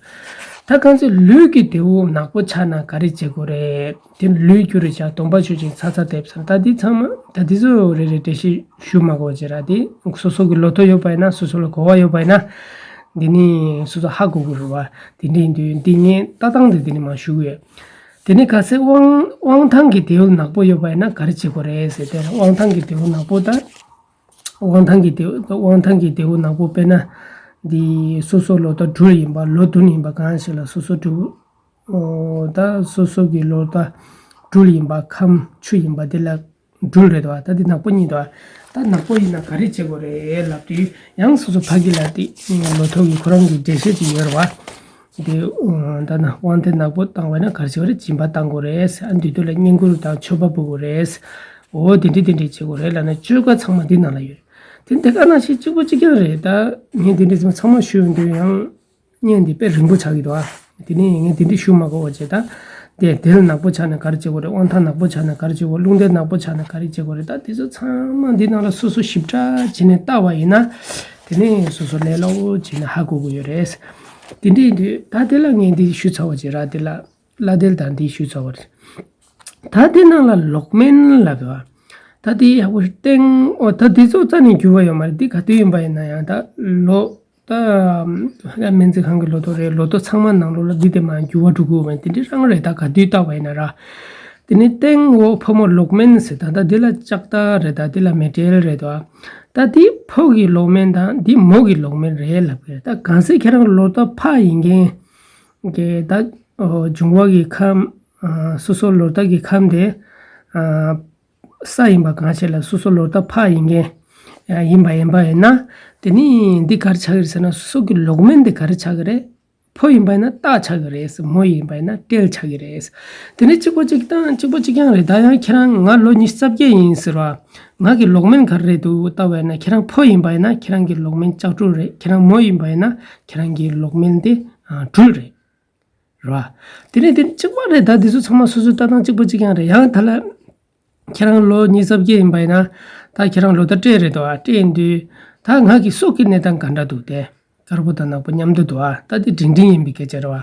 ད་གང་ཚེ་ལུས་ཀྱི་རྡེའུ་ནག་པོ་ཆགས་ན་ག་རེ་བྱེད་དགོས་རེད། དེ་ལུས་རྒྱུ་རེད་བྱ། སྡོམ་པ་ཆོས་ཅན། ཚ་ཚ་འདེབས་ཟེར། ད་འདི་ཚང་མ་ད་འདི་ཚོ་རེ་རེ་འགྲེལ་བཤད་ཞུ་མ་དགོས་བྱས་ར། དེ་སོ་སོ་གི་ལོ་ཐོ་ཡོད་པ་ཡིན་ན། སོ་སོ་ལ་གོ་བ་ཡོད་པ་ཡིན་ན། འདི་ནི་སོ་སོ་ཧ་གོ་གི་རེད་བ། དེ་འདྲ་ཡིན་དུས་འདི་ངས་ལྟ་སྟངས་དེ་འདི་ནི་མ་ཞུ་གི་ཡོད། དེ་ནི་གལ་སྲིད་དབང་དབང་ཐང་གི་རྡེའུ་ནག་པོ་ཡོད་པ་ཡིན་ན་ག་རེ་བྱེད་དགོས་རེད་ཟེར་ཏེ། དབང་ཐང་གི་རྡེའུ་ནག་པོ་ད། དབང་ཐང་གི་རྡེའུ་དབང་ཐང་གི་རྡེའུ་ནག་པོ། དཔེར་ན་འདི་སོ་སོ་ལོ་ཐོ་སྦྲུལ་ཡིན་པ། ལོ་བདུན་ཡིན་པ། གང་ཞིག་ལ་སོ་སོ་སྦྲུལ། ཨོ། ད་སོ་སོ་གི་ལོ་ད་སྦྲུལ་ཡིན་པ། ཁམས་ཆུ་ཡིན་པ། དེ་ལ་སྦྲུལ་རེད་དོ། ད་འདི་ནག་པོ་གཉིས་དོ། ད་ནག་པོ་ཡིན་ན་ག་རེ་བྱེད་དགོས་རེད་ལབ་དུས། ཡང་སོ་སོ་ཕ་གི་ལ་དེ་ལོ་ཐོ་གི་ཁོ་རང་གི་འགྲེལ་བཤད་ཅིག་ཡོད་རེད་བ། དེ་ཨོ། ད་ན་དབང་ཐལ་ནག་པོ་བཏང་བ་ན་ག་རེ་བྱེད་དགོས་རེད། སྦྱིན་པ་བཏང་དགོས་རེད། ཨ། འདི་དུས་ལ་བསྙེན་བཀུར་དང་མཆོད་པ་འབུལ་དགོས་རེད། ཨོ། དེ་འདྲ་དེ་འདྲ་བྱེད་དགོས་རེད་ལབ་ན། བཅོས་ཀ་ཚང་མ་འདི་ནང་ལ་ཡོད་རེད། དེ་འདི་ག་ནང་བཞིན་གཅིག་པོ་གཅིག་རྐྱང་རེད། ད་ངས་འདི་འདྲ་ཚང་མ་ཞུས་ཡོང་དུས་ཡང་བརྙན་འདི་དཔེ་རིང་པོ་ཆགས་ཀྱི་འདུག་ཨ། དེ་ནས་ངས་འདི་འདྲ་ཞུ་མ་དགོས་པ་བྱས། ད་དེ་རྡེའུ་ནག་པོ་ཆགས་ན་ག་རེ་བྱེད་དགོས་རེད། དབང་ཐང་ནག་པོ་ཆགས་ན་ག་རེ་བྱེད་དགོས། རླུང་རྟ་ནག་པོ་ཆགས་ན་ག་རེ་བྱེད་དགོས་རེད། ད་དེ་ཚོ་ཚང་མ་འདི་ནང་ལ་སོ་སོ་ཞིབ་ཕྲ་བྱས་ནས་བལྟ་བ་ཡིན་ན། དེ་ནས་སོ་སོ་ལས་སླ་བོ་བྱས་ནས་ཧ་གོ་གི་ཡོད་རེད། དེ་འདྲ་ཡིན་དུས་ད་དེ་ལ་ངས་འདི་ཞུ་ཚར་བ་བྱས་ར། དེ་ལ་བླ་དེལ་དང་འདི་ཞུ་ཚར་བ་རེད། ད་དེ་ནང་ལ་ལོག་སྨན་ལབ་པ། ད་དེ་ཡག་པོ་བསྟེན། ཨོ། ད་དེ་ཚོ་རྩ་ནས་འགྱུར་བ་ཡོད་མ་རེད། འདི་ག་དུས་ཡིན་པ་ཡིན་ན་ཡང་ད་ལོ། ད་སྨན་རྩིས་ཁང་གི་ལོ་ཐོ་རེད། ལོ་ཐོ་ཚང་མ་ནང་ལོགས་ལ་འདི་དེ་མ་འགྱུར་བ་འགྲོ་གི་ཡོད་མ་རེད། དེ་འདྲ་རང་རེད། ད་ག་དུས་བལྟ་བ་ཡིན་ན་ར། དེ་ནས་སྟེང་འོག་ཕོ་མོ་ལོག་སྨན་ཟེར། ད་ད་འདི་ལ་ལྕགས་རྟ་རེད། ད་འདི་ལ་མེ་སྤྲེལ་རེད་དོ། ད་འདི་ཕོ་གི་ལོག་སྨན་དང་འདི་མོ་གི་ལོག་སྨན་རེད་ལབ་གི་རེད། ད་གང་ཟེར་ཁྱེད་རང་ལོ་ཐོ་ཕ་ཡིན་མཁན་གྱི་ད་འབྱུང་བ་གི་ཁམས། ཨ། སོ་སོ་ལོ་ཐོ་གི་ཁམས་དེ། ཨ། ས་ཡིན་པ་གང་བྱས་ལ་སོ་སོ་ལོ་ཐོ་ཕ་ཡིན་མཁན་ཡིན་པ་ཡིན་པ་ཡིན་ན། དེ་ནི་འདི་ག་རེ་ཆགས་ཀྱི་རེད་ཟེར་ན། སོ་སོ་གི་ལོག་སྨན་དེ་ག་རེ་ཆགས་ཀྱི་རེད། ཕོ་ཡིན་པ་ཡིན་ན་རྟ་ཆགས་ཀྱི་རེད། མོ་ཡིན་པ་ཡིན་ན་སྤྲེལ་ཆགས་ཀྱི་རེད། དེ་ནས་གཅིག་པ་གཅིག་དང་གཅིག་པ་གཅིག་རྐྱང་རེད། ད་ཡང་ཁྱེད་རང་ང་ལོ་ཉི་ཤུ་རྩ་བརྒྱད་ཡིན་ཟེར་བ། ང་གི་ལོག་སྨན་ག་རེ་རེད་འདུག་ལྟ་བ་ཡིན་ན། ཁྱེད་རང་ཕོ་ཡིན་པ་ཡིན་ན་ཁྱེད་རང་གི་ལོག་སྨན་ལྕགས་སྦྲུལ་རེད། ཁྱེད་རང་མོ་ཡིན་པ་ཡིན་ན་ཁྱེད་རང་གི་ལོག་སྨན་དེ་ཨ་སྦྲུལ་རེད། རེད་བ། དེ་ནས་དེ་གཅིག་པ་རེད། ད་འདི་ཚོ་ཚང་མ་སོ་སོའི་ལྟ་སྟངས་གཅིག་པ་གཅིག་རྐྱང་རེད། ཡང་ད་ལ་ཁྱེད་རང་ལོ་ཉི་ཤུ་རྩ་བརྒྱད་ཡིན་པ་ཡིན་ན། ད་ཁྱེད་རང་ལོ་ཟླ་སྤྲེལ་རེད་འདུག་ཨ། སྤྲེལ་ཡིན་དུས་ད་ང་གི་སྲོག་གི་གནས་སྟངས་ག་འདྲ་འདུག་དེ། དཀར་པོ་དང་ནག་པོ་མཉམ་དུ་འདུག་ཨ། ད་དེ་འབྲིང་འབྲིང་ཡིན་པའི་སྐད་ཆ་རེད་བ།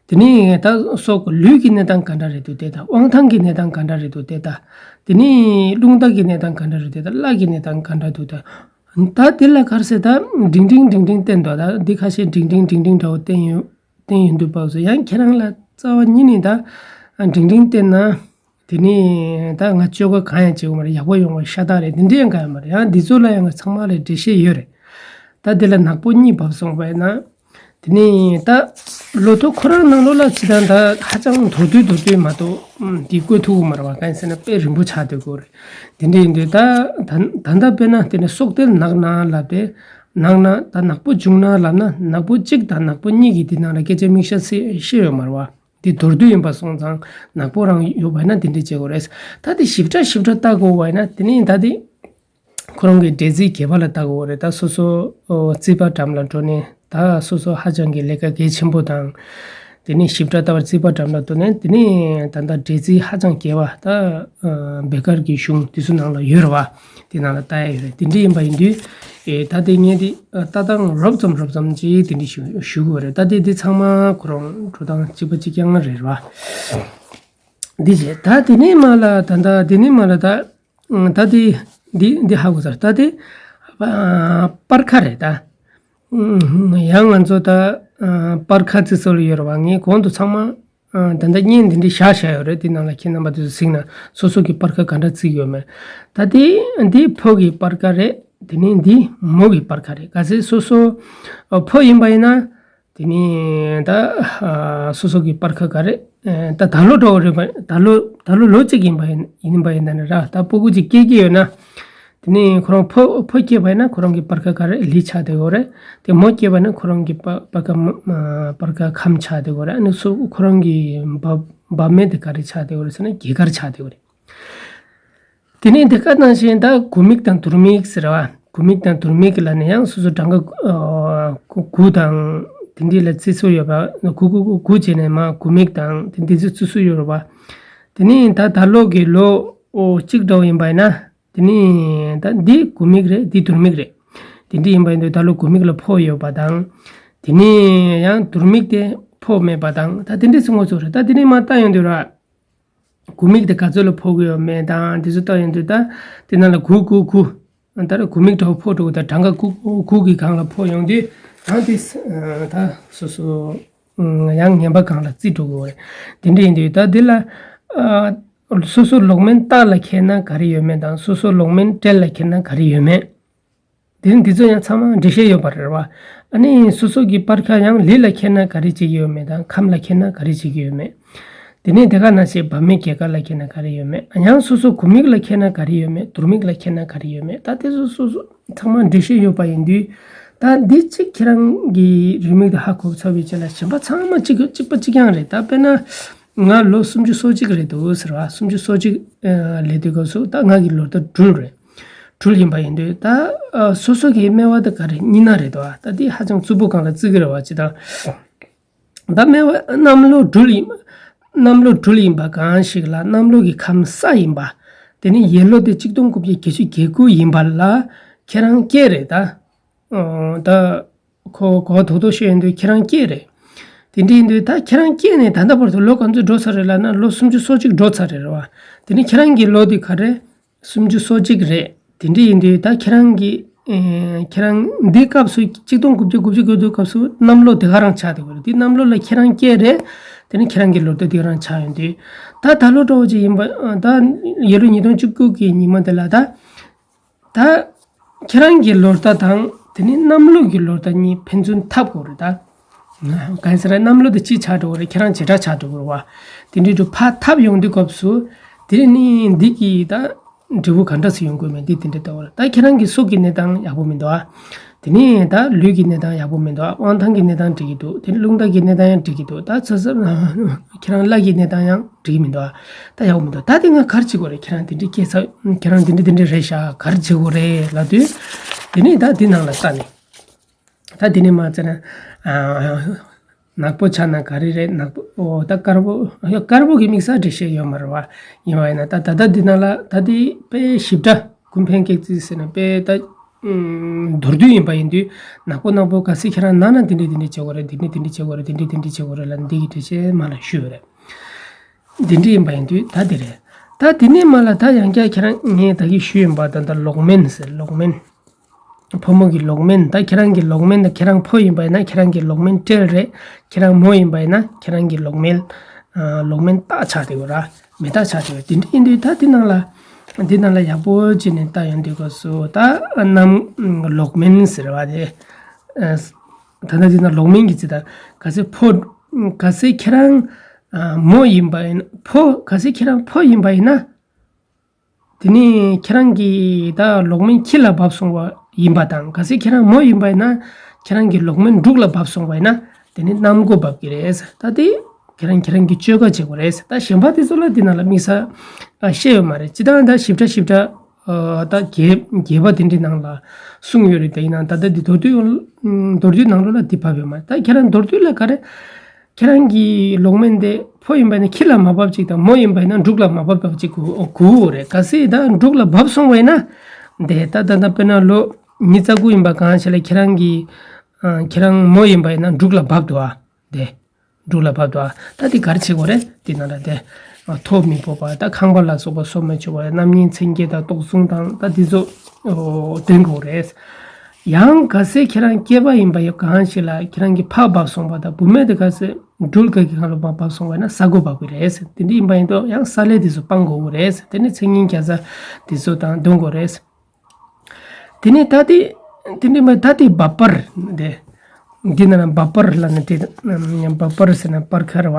དེ་ནས་ད་སྲོག་ལུས་ཀྱི་གནས་སྟངས་ག་འདྲ་རེད་འདུག་དེ། ད་དབང་ཐང་གི་གནས་སྟངས་ག་འདྲ་རེད་འདུག་དེ། ད་དེ་ནས་རླུང་རྟ་གི་གནས་སྟངས་ག་འདྲ་རེད་འདུག་དེ། ད་བླ་གི་གནས་སྟངས་ག་འདྲ་འདུག་དེ། ད་དེ་ལ་ག་རེ་ཟེར། ད་འབྲིང་འབྲིང་འབྲིང་འབྲིང་བསྟན་འདུག་ད་འདི་ཁ་ཤས་འབྲིང་འབྲིང་འབྲིང་འབྲིང་འདྲ་བོ་བསྟན་ཡོད། བསྟན་ཡོད་འདུག་པ་སོ། ཡང་ཁྱེད་རང་ལ་རྩ་བ་ཉིད་ནས་ད་འབྲིང་འབྲིང་བསྟན་ན། དེ་ནས་ད་ང་བཅོས་ཁ་གང་ཡང་བྱེད་དགོས་མ་རེད། ཡག་པོ་ཡོང་བ་ཤ་སྟག་རེད། དེ་འདྲ་ཡང་གང་ཡང་མ་རེད། ཡང་འདི་ཚོ་ལ་ཡང་ཚང་མ་ལ་འགྲེལ་བཤད་ཡོད་རེད། ད་དེ་ལ་ནག་པོ་གཉིས་བབས་སོང་བ་ཡིན་ན། དེ་ནས་ད་ལོ་ཐོ་ཁོ་རང་ནང་ལོགས་ལ་ཇི་ལྟར་ད་ཧ་ཅང་མདོར་བསྡུས་མདོར་བསྡུས་མ་གཏོགས་འདི་བཀོད་ཐུབ་ཀྱི་མ་རེད་བ། གང་ཡིན་ཟེར་ན་དཔེ་རིང་པོ་ཆགས་སྡོད་ཀྱི་རེད། དེ་འདྲ་ཡིན་དུས་ད་ད་ད་ལྟ་དཔེར་ན་དེ་ནས་སྲོག་དེ་ནག་ན་ལབ་དེ། ནག་ན་ད་ནག་པོ་བྱུང་ན་ལབ་ན། ནག་པོ་གཅིག་དང་ནག་པོ་གཉིས་ཀྱི་དེ་ནང་ལ་སྐད་ཆ་དམིགས་བྱ་བཤད་ཡོད་མ་རེད་བ། དེ་མདོར་བསྡུས་ཡིན་པ་སོང་ཙང་ནག་པོ་རང་ཡོད་པ་ཡིན་ན་དེ་འདྲ་བྱེད་དགོས་རེད། ད་དེ་ཞིབ་ཕྲ་ཞིབ་ཕྲ་ལྟ་དགོས་པ་ཡིན་ན། དེ་ནས་ད་དེ་ཁོ་རང་གི་འབྲས་རྩིས་རྒྱས་པ་ལ་ལྟ་དགོས་རེད། ད་སོ་སོ་ཨོ་རྩིས་པ་འགྲམ་ལ་འགྲོ་ནས། ད་སོ་སོ་ཧ་ཅང་གི་ལས་ཀ་གལ་ཆེན་པོ་དང་། དེ་ནས་ཞིབ་ཕྲ་ལྟ་བར་རྩིས་པ་འགྲམ་ལ་འགྲོ་ནས། དེ་ནས་ད་ལྟ་འབྲས་རྩིས་ཧ་ཅང་རྒྱས་པ། ད་ཨ་བེ་ཀར་གྱི་གཞུང་དེ་ཚོ་ནང་ལ་ཡོད་རེད་བ། དེ་ནང་ལ་ལྟ་ཡ་ཡོད་རེད། དེ་འདྲ་ཡིན་པ་ཡིན་དུས། ཨེ་ད་དེ་ངས་དེ་ཨ་ལྟ་སྟངས་རོབ་ཙམ་རོབ་ཙམ་ཅིག་དེ་འདྲ་ཞུ་ཞུ་དགོས་རེད། ད་དེ་དེ་ཚང་མ་ཁོ་རང་འགྲོ་སྟངས་གཅིག་པ་གཅིག་རྐྱང་རེད་བ། འདི་བྱས། ད་དེ་ནས་མར་ལ་ད་ད་དེ་ནས་མར་ལ་ད་ད་དེ་འདི་འདི་ཧ་གོ་ཚར། ད་དེ་ཨ་སྤར་ཁ་རེད་ད། ཡང་ང་ཚོ་ད་ཨ་སྤར་ཁ་རྩི་སྲོལ་ཡོད་རེད་བ། ངས་གོང་དུ་ཚང་མ་ཨ་ད་ལྟ་བརྙན་འདི་འདྲ་བཞག་བཞག་ཡོད་རེད། དེ་ནང་ལ་ཁྱེད་རྣམ་པ་དེ་ཚོ་གཟིགས་ན་སོ་སོ་གི་སྤར་ཁ་ག་འདྲ་བརྩིས་ཡོད་མེད། ད་དེ་འདི་ཕོ་གི་སྤར་ཁ་རེད། དེ་ནས་འདི་མོ་གི་སྤར་ཁ་རེད། གལ་སྲིད་སོ་སོ་ཨ་ཕོ་ཡིན་པ་ཡིན་ན། དེ་ནས་ད་ཨ་སོ་སོ་གི་སྤར་ཁ་ག་རེད། ཨ་ད་ད་ལོ་འདྲ་བོ་རེད་པ། ད་ལོ་ད་ལོ་ལོ་གཅིག་ཡིན་པ་ཡིན་ཡིན་པ་ཡིན་ན་ར། ད་སྤུ་གུ་གཅིག་སྐྱེས་ཀྱི་ཡོད་ན། དེ་ནས་ཁོ་རང་ཕོ་ཕོ་སྐྱེས་པ་ཡིན་ན་ཁོ་རང་གི་སྤར་ཁ་ག་རེ་ལི་ཆགས་བསྡད་ཡོད་རེད། དེ་མོ་སྐྱེས་པ་ན་ཁོ་རང་གི་སྤ་སྤར་ཁ་མ་མ་སྤར་ཁ་ཁམ་ཆགས་བསྡད་ཡོད་རེད། ཨ་ནི་སོ་ཁོ་རང་གི་འབབ་འབབ་སྨན་དེ་ག་རེ་ཆགས་བསྡད་ཡོད་རེད་ཟེར་ན་རྒྱས་སྐར་ཆགས་བསྡད་ཡོད་རེད། དེ་ནས་དེ་ག་ནང་བཞིན་ད་དགུ་མིག་དང་དུར་མིག་ཟེར་བ། དགུ་མིག་དང་དུར་མིག་ལ་ནི་ཡང་སོ་སོ་གྲངས་ཀ་ཨ་དགུ་དང་དེ་འདྲ་ལ་བརྩི་སྲོལ་ཡོད་པ། དགུ་དགུ་དགུ་དགུ་བྱས་ནས་མར་དགུ་མིག་དང་དེ་འདྲ་ཚོ་བརྩི་སྲོལ་ཡོད་རེད་བ། དེ་ནས་ད་ད་ལོ་གི་ལོ་ཨོ་གཅིག་འདྲ་བོ་ཡིན་པ་ཡིན་ན། དེ་ནས་ད་འདི་དགུ་མིག་རེད། འདི་དུར་མིག་རེད། དེ་འདྲ་ཡིན་པ་ཡིན་དུས་ད་ལོ་དགུ་མིག་ལ་ཕོ་ཡོད་པ་དང་། དེ་ནས་ཡང་དུར་མིག་དེ་ཕོ་མེད་པ་དང་། ད་དེ་འདྲ་ཚོ་ཚང་མ་ཚོ་རེད། ད་དེ་ནས་མར་ལྟ་ཡོང་དུས་ར། དགུ་མིག་དེ་ག་ཚོད་ལ་ཕོག་གི་ཡོད་མེད་དང་དེ་ཚོ་ལྟ་ཡོང་དུས། ད་དེ་ནང་ལ་དགུ་དགུ་དགུ། ད་ར་དགུ་མིག་འདྲ་བོ་ཕོག་འགྲོ་གི། ད་གྲངས་ཀ་དགུ་དགུ་དགུ་གི་སྒང་ལ་ཕོག་ཡོང་དུས། ད་དེ་ད་སོ་སོ་ཡང་ངན་པ་སྒང་ལ་བརྩི་འགྲོ་གི་ཡོད་རེད། དེ་འདྲ་ཡིན་དུས་ད་དེ་ལ་ཨ་སོ་སོ་ལོག་སྨན་སྟག་ལ་ཁེལ་ན་ག་རེ་ཡོད་མེད་དང་། སོ་སོ་ལོག་སྨན་སྤྲེལ་ལ་ཁེལ་ན་ག་རེ་ཡོད་མེད། དེ་ནི་འདི་ཚོ་ཡང་ཚང་མ་འགྲེལ་བཤད་ཡོད་པ་རེད་བ། ཨ་ནི་སོ་སོ་གི་སྤར་ཁ་ཡང་ལི་ལ་ཁེལ་ན་ག་རེ་བྱེད་ཀྱི་ཡོད་མེད་དང་། ཁམ་ལ་ཁེལ་ན་ག་རེ་བྱེད་ཀྱི་ཡོད་མེད། དེ་ནས་དེ་ག་ནང་བཞིན་བབ་སྨན་རྒྱས་སྐར་ལ་ཁེལ་ན་ག་རེ་ཡོད་མེད། ཡང་སོ་སོ་དགུ་མིག་ལ་ཁེལ་ན་ག་རེ་ཡོད་མེད། དུར་མིག་ལ་ཁེལ་ན་ག་རེ་ཡོད་མེད། ད་དེ་ཚོ་སོ་སོ་ཚང་མ་འགྲེལ་བཤད་ཡོད་པ་ཡིན་དུས། ད་འདི་གཅིག་ཁྱེད་རང་གི་རེའུ་མིག་དེ་ཧ་གོ་ཚར་བའི་རྗེས་ལ་གཞན་པ་ཚང་མ་གཅིག་གཅིག་པ་གཅིག་རྐྱང་རེད། ད་དཔེར་ན་ང་ལོ་སུམ་ཅུ་སོ་གཅིག་རེད་འདུག་ཟེར་བ། སུམ་ཅུ་སོ་གཅིག་ཨ་སླེབས་དུས་སྐབས་སུ་ད་ང་གི་ལོ་ཟླ་སྦྲུལ་རེད། སྦྲུལ་ཡིན་པ་ཡིན་དུས་ད་ཨ་སོ་སོ་གི་སྨེ་བ་དེ་ག་རེ་གཉིས་ན་རེད་དོ། ད་འདི་ཧ་ཅང་རྩུབ་པོ་སྒང་ལ་བརྩི་གི་རེད་བ། ཅི་ད་ད་སྨེ་བ་གནམ་ལོ་སྦྲུལ་ཡིན། གནམ་ལོ་སྦྲུལ་ཡིན་པ་གང་ཞིག་ལ་གནམ་ལོ་གི་ཁམས་ས་ཡིན་པ། དེ་ནི་ཡས་ལོ་དེ་གཅིག་སྟོང་དགུ་བརྒྱ་བརྒྱད་ཅུ་གྱ་དགུ་ཡིན་པ་ལ་ཁྱེད་རང་སྐྱེས་རེད་ད། ཨོ་ད་ཁོ་གོ་བ་ཐོག་ཐོག་ཤོད་ཡོང་དུས་ཁྱེད་རང་སྐྱེས་རེད། དེ་འདྲ་ཡིན་དུས་ད་ཁྱེད་རང་སྐྱེས་ནས་ད་ལྟ་བར་དུ་ལོ་ག་ཚོད་འགྲོ་ཚར་རེད་ལབ་ན། ལོ་སུམ་ཅུ་སོ་གཅིག་འགྲོ་ཚར་རེད་རེད་བ། དེ་ནི་ཁྱེད་རང་གི་ལོ་དེ་ག་རེ། སུམ་ཅུ་སོ་གཅིག་རེད། དེ་འདྲ་ཡིན་དུས་ད་ཁྱེད་རང་གི་ཨེ་ཁྱེད་རང་འདི་སྐབས་སུ་གཅིག་སྟོང་དགུ་བརྒྱ་དགུ་བཅུ་གོ་དུས་སྐབས་སུ་གནམ་ལོ་དེ་ག་རང་ཆགས་བསྡད་ཡོད་རེད། དེ་གནམ་ལོ་ལ་ཁྱེད་རང་སྐྱེས་རེད། དེ་ནི་ཁྱེད་རང་གི་ལོ་ཟླ་དེ་ག་རང་ཆགས་ཡོང་དུས། ད་ད་ལོ་འདྲ་བོ་ཅིག་ཡིན་པ། ད་ཡས་ལོ་ཉིས་སྟོང་བཅུ་དགུ་གི་ཉི་མ་དེ་ལ་ད། ད་ཁྱེད་རང་གི་ལོ་ཟླ་དང་དེ་ནི་གནམ་ལོ་གི་ལོ་ཟླ་གཉིས་ཕན་ཚུན་འཐབ་དགོས་རེད་ད། གང་ཟེར་ན་གནམ་ལོ་དེ་གཅིག་ཆགས་འགྲོ་གི་རེད། ཁྱེད་རང་བྱེ་བྲག་ཆགས་འགྲོ་གི་རེད་བ། དེ་འདྲའི་འགྲོ་ཕར་འཐབ་ཡོང་དུས་སྐབས་སུ་དེ་ནི་འདི་གི་ད་འབྲས་བུ་ག་འདྲ་སེ་ཡོང་དགོས་མེད་འདི་དེ་འདྲ་ལྟ་བ་རེད། ད་ཁྱེད་རང་གི་སྲོག་གི་གནས་སྟངས་ཡག་པོ་མི་འདུག་ཨ། དེ་ནས་ད་ལུས་ཀྱི་གནས་སྟངས་ཡག་པོ་མི་འདུག་དབང་ཐང་གི་གནས་སྟངས་འགྲིག་གི་འདུག་དེ་ནས་རླུང་རྟ་གི་གནས་སྟངས་ཡང་འགྲིག་གི་འདུག་ད་ཚོད་ཚོད་ཁྱེད་རང་བླ་གི་གནས་སྟངས་ཡང་འགྲིག་གི་མི་འདུག་ད་ཡག་པོ་མི་འདུག་ད་དེ་ང་ག་རེ་བྱེད་དགོས་རེད། ཁྱེད་རང་དེ་འདྲའི་སྐད་ཆ་ཁྱེད་རང་དེ་འདྲ་དེ་འདྲ་རེད་ཤག་ག་རེ་བྱེད་དགོས་རེད་ལབ་དུས། དེ་ནས་ད་དེ་ནང་ལ་ལྟ་ནས། ད་དེ་ནས་མ་བྱས་ན། ཨ། ནག་པོ་ཆགས་ན་ག་རེ་རེད། ནག་པོ། ཨོ། ད་དཀར་པོ། ཡ། དཀར་པོ་གི་དམིགས་བསལ་འགྲེལ་བཤད་ཡོད་མ་རེད་བ། ཡིན་བ་ཡིན་ན་ད་ད་ལྟ་འདི་ནང་ལ་ད་དེ་དཔེ་ཞིབ་ཕྲ་ཀུན་ཕན་སྐྱེད་རྩིས་ཟེར་ན་དཔེ་ད། ཨུམ། མདོར་བསྡུས་ཡིན་པ་ཡིན་དུས། ནག་པོ་ནག་པོ་གལ་སྲིད་ཁྱེད་རང་ན་ན་དེ་འདྲས་དེ་འདྲས་བྱེད་དགོས་རེད། དེ་འདྲས་དེ་འདྲས་བྱེད་དགོས་རེད། དེ་འདྲས་དེ་འདྲས་བྱེད་དགོས་རེད་ལབ་འདི་གི་འགྲེལ་བཤད་མ་ལ་ཞུས་པ་རེད། འདི་འདྲས་ཡིན་པ་ཡིན་དུས་ད་དེ་རེད། ད་དེ་ནས་མ་ལ་ད་ཡང་བསྐྱར་ཁྱེད་རང་ངས་ད་གིན་ཞུས་ཡིན་པ་ད་ད་ལོག་མེན་ཟེར། ལོག་མེན། ཕོ་མོ་གི་ལོག་མེན། ད་ཁྱེད་རང་གི་ལོག་མེན་ད་ཁྱེད་རང་ཕོ་ཡིན་པ་ཡིན་ན་ཁྱེད་རང་གི་ལོག་མེན་སྤྲེལ་རེད། ཁྱེད་རང་མོ་ཡིན་པ་ཡིན་ན་ཁྱེད་རང་གི་ལོག་མེན། ཨ། ལོག་མེན་སྟག་ཆགས་བསྡད་ཡོད་ར། མེ་སྟག་ཆགས་བསྡད་ཡོད། དེ་འདྲ་ཡིན་དུས་ད་དེ་ནང་ལ། དེ་ནང་ལ་ཡག་པོ་བྱས་ནས་ལྟ་ཡོང་དུས་སྐབས་སུ་ད་གནམ་ལོག་མེན་ཟེར་བ་དེ། ཨ། ད་ལྟ་དེ་ནང་ལོག་མེན་གྱི་ཚིག་དང་གལ་སྲིད་ཕོ། གལ་སྲིད་ཁྱེད་རང་། ཨ། མོ་ཡིན་པ་ཡིན་ཕོ། གལ་སྲིད་ཁྱེད་རང་ཕོ་ཡིན་པ་ཡིན་ན། དེ་ནས་ཁྱེད་རང་གི་ད་ལོག་མེན་ཁྱི་ལ་བབས་སོང་བ་ཡིན་པ་དང་། གལ་སྲིད་ཁྱེད་རང་མོ་ཡིན་པ་ཡིན་ན་ཁྱེད་རང་གི་ལོག་མེན་འབྲུག་ལ་བབས་སོང་བ་ཡིན་ན་དེ་ནི་གནམ་སྒོ་བབས་ཀྱི་རེད། ད་དེ་ཁྱེད་རང་ཁྱེད་རང་གི་སྤྱོད་ཀ་བྱེད་དགོས་རེད། ད་གཞན་པ་དེ་ཚོ་ལ་དེ་ནང་ལ་དམིགས་བསལ་བཤད་ཡོད་མ་རེད། སྤྱིར་བཏང་ད་ཞིབ་ཕྲ་ཞིབ་ཕྲ་ད་རྒྱས་རྒྱས་པ་དེ་འདྲའི་ནང་ལ་གསུངས་ཡོད་རེད། ད་ཡིན་ནའང་ད་ལྟ་འདི་མདོར་བསྡུས་མདོར་བསྡུས་ནང་ལོགས་ལ་འདི་བབས་ཡོད་མ་རེད། ད་ཁྱེད་རང་མདོར་བསྡུས་ལ་ག་རེ། ཁྱེད་རང་གི་ལོག་མེན་དེ་ཕོ་ཡིན་པ་ཡིན་ན་ཁྱི་ལ་མ་བབས་ཅིག་དང་མོ་ཡིན་པ་ཡིན་ན་འབྲུག་ལ་མ་བབས་པ་ཅིག་དགོས་དགོས་རེད། གལ་སྲིད་ད་འབྲུག་ལ་བབས་སོང་བ་ཡིན་ན། དེ་ད་ད་ད་དཔེར་ན་ལོ་ཉི་ཤུ་རྩ་དགུ་ཡིན་པ་གང་ཞིག་ལ་ཁྱེད་རང་གི། ཨ། ཁྱེད་རང་མོ་ཡིན་པ་ཡིན་ན་འབྲུག་ལ་བབས་འདུག་ཨ། དེ་འབྲུག་ལ་བབས་འདུག་ཨ། ད་དེ་ག་རེ་བྱེད་དགོས་རེད། དེ་ནང་ལ་དེ། ཨ། ཐོ་མི་ཕོག་པ། ད་ཁང་པ་ལ་སོགས་པ་སོ་མ་ཆུ་བ། རྣམ་གཡེང་མཚན་བརྒྱད་དང་རྟོག་བཟུང་དང་ད་དེ་ཚོ་འདོན་དགོས་རེད། ཡང་གལ་སྲིད་ཁྱེད་རང་སྐྱེས་པ་ཡིན་པ་ཡོད་གང་ཞིག་ལ་ཁྱེད་རང་གི་ཕ་བབས་སོང་བ་དང་བུད་མེད་དེ་གལ་སྲིད་འབྲུག་ལ་གི་སྒང་ལ་མ་བབས་སོང་བ་ན་ས་སྒོ་བབས་ཀྱི་རེད། དེ་འདྲ་ཡིན་པ་ཡིན་དུས་ཡང་ས་ལེ་དེ་ཚོ་སྤང་དགོས་ཀྱི་རེད། དེ་ནི་མཚན་ཉིད་རྒྱ་བཟའ་དེ་ཚོ་དང་འདོན་དགོས་རེད། དེ་ནི་ད་དེ་དེ་འདྲ་མ་ད་དེ་འབབ་སྤར་དེ། འདི་ན་ན་འབབ་སྤར་ལ་ནི་དེ་འབབ་སྤར་ཟེར་ན་སྤར་ཁ་རེད་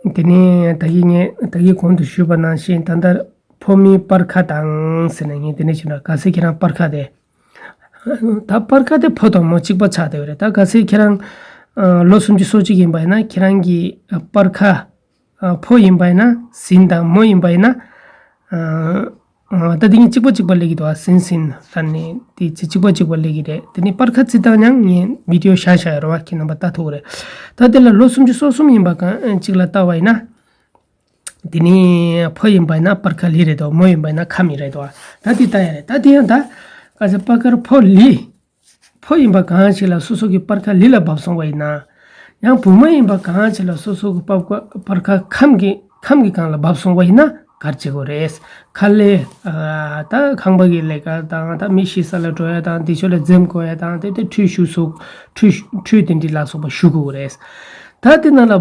བ། དེ་ནི་ད་གིན་ངས་ད་གིན་གོང་དུ་ཞུས་པ་ནང་བཞིན་ད་ལྟ་ཕོ་མོའི་སྤར་ཁ་དང་ཟེར་ན་ངས་དེ་ནི་བྱས་ན་གལ་སྲིད་ཁྱེད་རང་སྤར་ཁ་དེ། ད་སྤར་ཁ་དེ་ཕོ་དང་མོ་གཅིག་པ་ཆགས་བསྡད་ཡོད་རེད། ད་གལ་སྲིད་ཁྱེད་རང་ཨ་ལོ་སུམ་ཅུ་སོ་གཅིག་ཡིན་པ་ཡིན་ན་ཁྱེད་རང་གི་ཨ་སྤར་ཁ་ཨ་ཕོ་ཡིན་པ་ཡིན་ན་ཟིན་དང་མོ་ཡིན་པ་ཡིན་ན་ཨ་ཨ་ད་དེ་གཉིས་གཅིག་པ་གཅིག་པ་སླེབས་ཀྱི་འདུག་ཨ་ཟིན་ཟིན་ལབ་ནས་དེ་གཅིག་པ་གཅིག་པ་སླེབས་ཀྱི་རེད། དེ་ནས་སྤར་ཁ་རྩི་སྟངས་ཡང་ངས་བི་ཌི་ཡོ་བཞག་བཞག་ཡོད་རེད་བ། ཁྱེད་རྣམ་པ་ལྟ་ཐུབ་ཀྱི་རེད། ད་དེ་ལ་ལོ་སུམ་ཅུ་སོ་གསུམ་ཡིན་པ་གང་གཅིག་ལ་ལྟ་བ་ཡིན་ན། དེ་ནས་ཕོ་ཡིན་པ་ཡིན་ན་སྤར་ཁ་ལི་རེད་དོ། མོ་ཡིན་པ་ཡིན་ན་ཁམ་ཡིན་རེད་དོ། ད་དེ་ལྟ་ཡ་རེད། ད་དེ་ཡང་ད་ག་ཚོད་སྤར་ཁ་ཕོ་ལི། ཕོ་ཡིན་པ་གང་ཞིག་ལ་སོ་སོ་གི་སྤར་ཁ་ལི་ལ་བབས་སོང་བ་ཡིན་ན། ཡང་བུ་མོ་ཡིན་པ་གང་ཞིག་ལ་སོ་སོ་གི་སྤར་ཁ་སྤར་ཁ་ཁམ་གི་ཁམ་གི་སྒང་ལ་བབས་སོང་བ་ཡིན་ན་ག་རེ་བྱེད་དགོས་རེད། ཁ་ལས་ཨ་ད་ཁང་པ་གི་ལས་ཀ་དང་ད་མི་ཤི་ས་ལ་འགྲོ་ཡ་དང་དེ་ཕྱོགས་ལ་འཛེམ་དགོས་ཡ་དང་དེ་དེ་ཁྲུས་ཞུ་སོགས་ཁྲུས་ཁྲུས་དེ་འདྲ་ལ་སོགས་པ་ཞུ་དགོས་རེད། ད་དེ་ནང་ལ་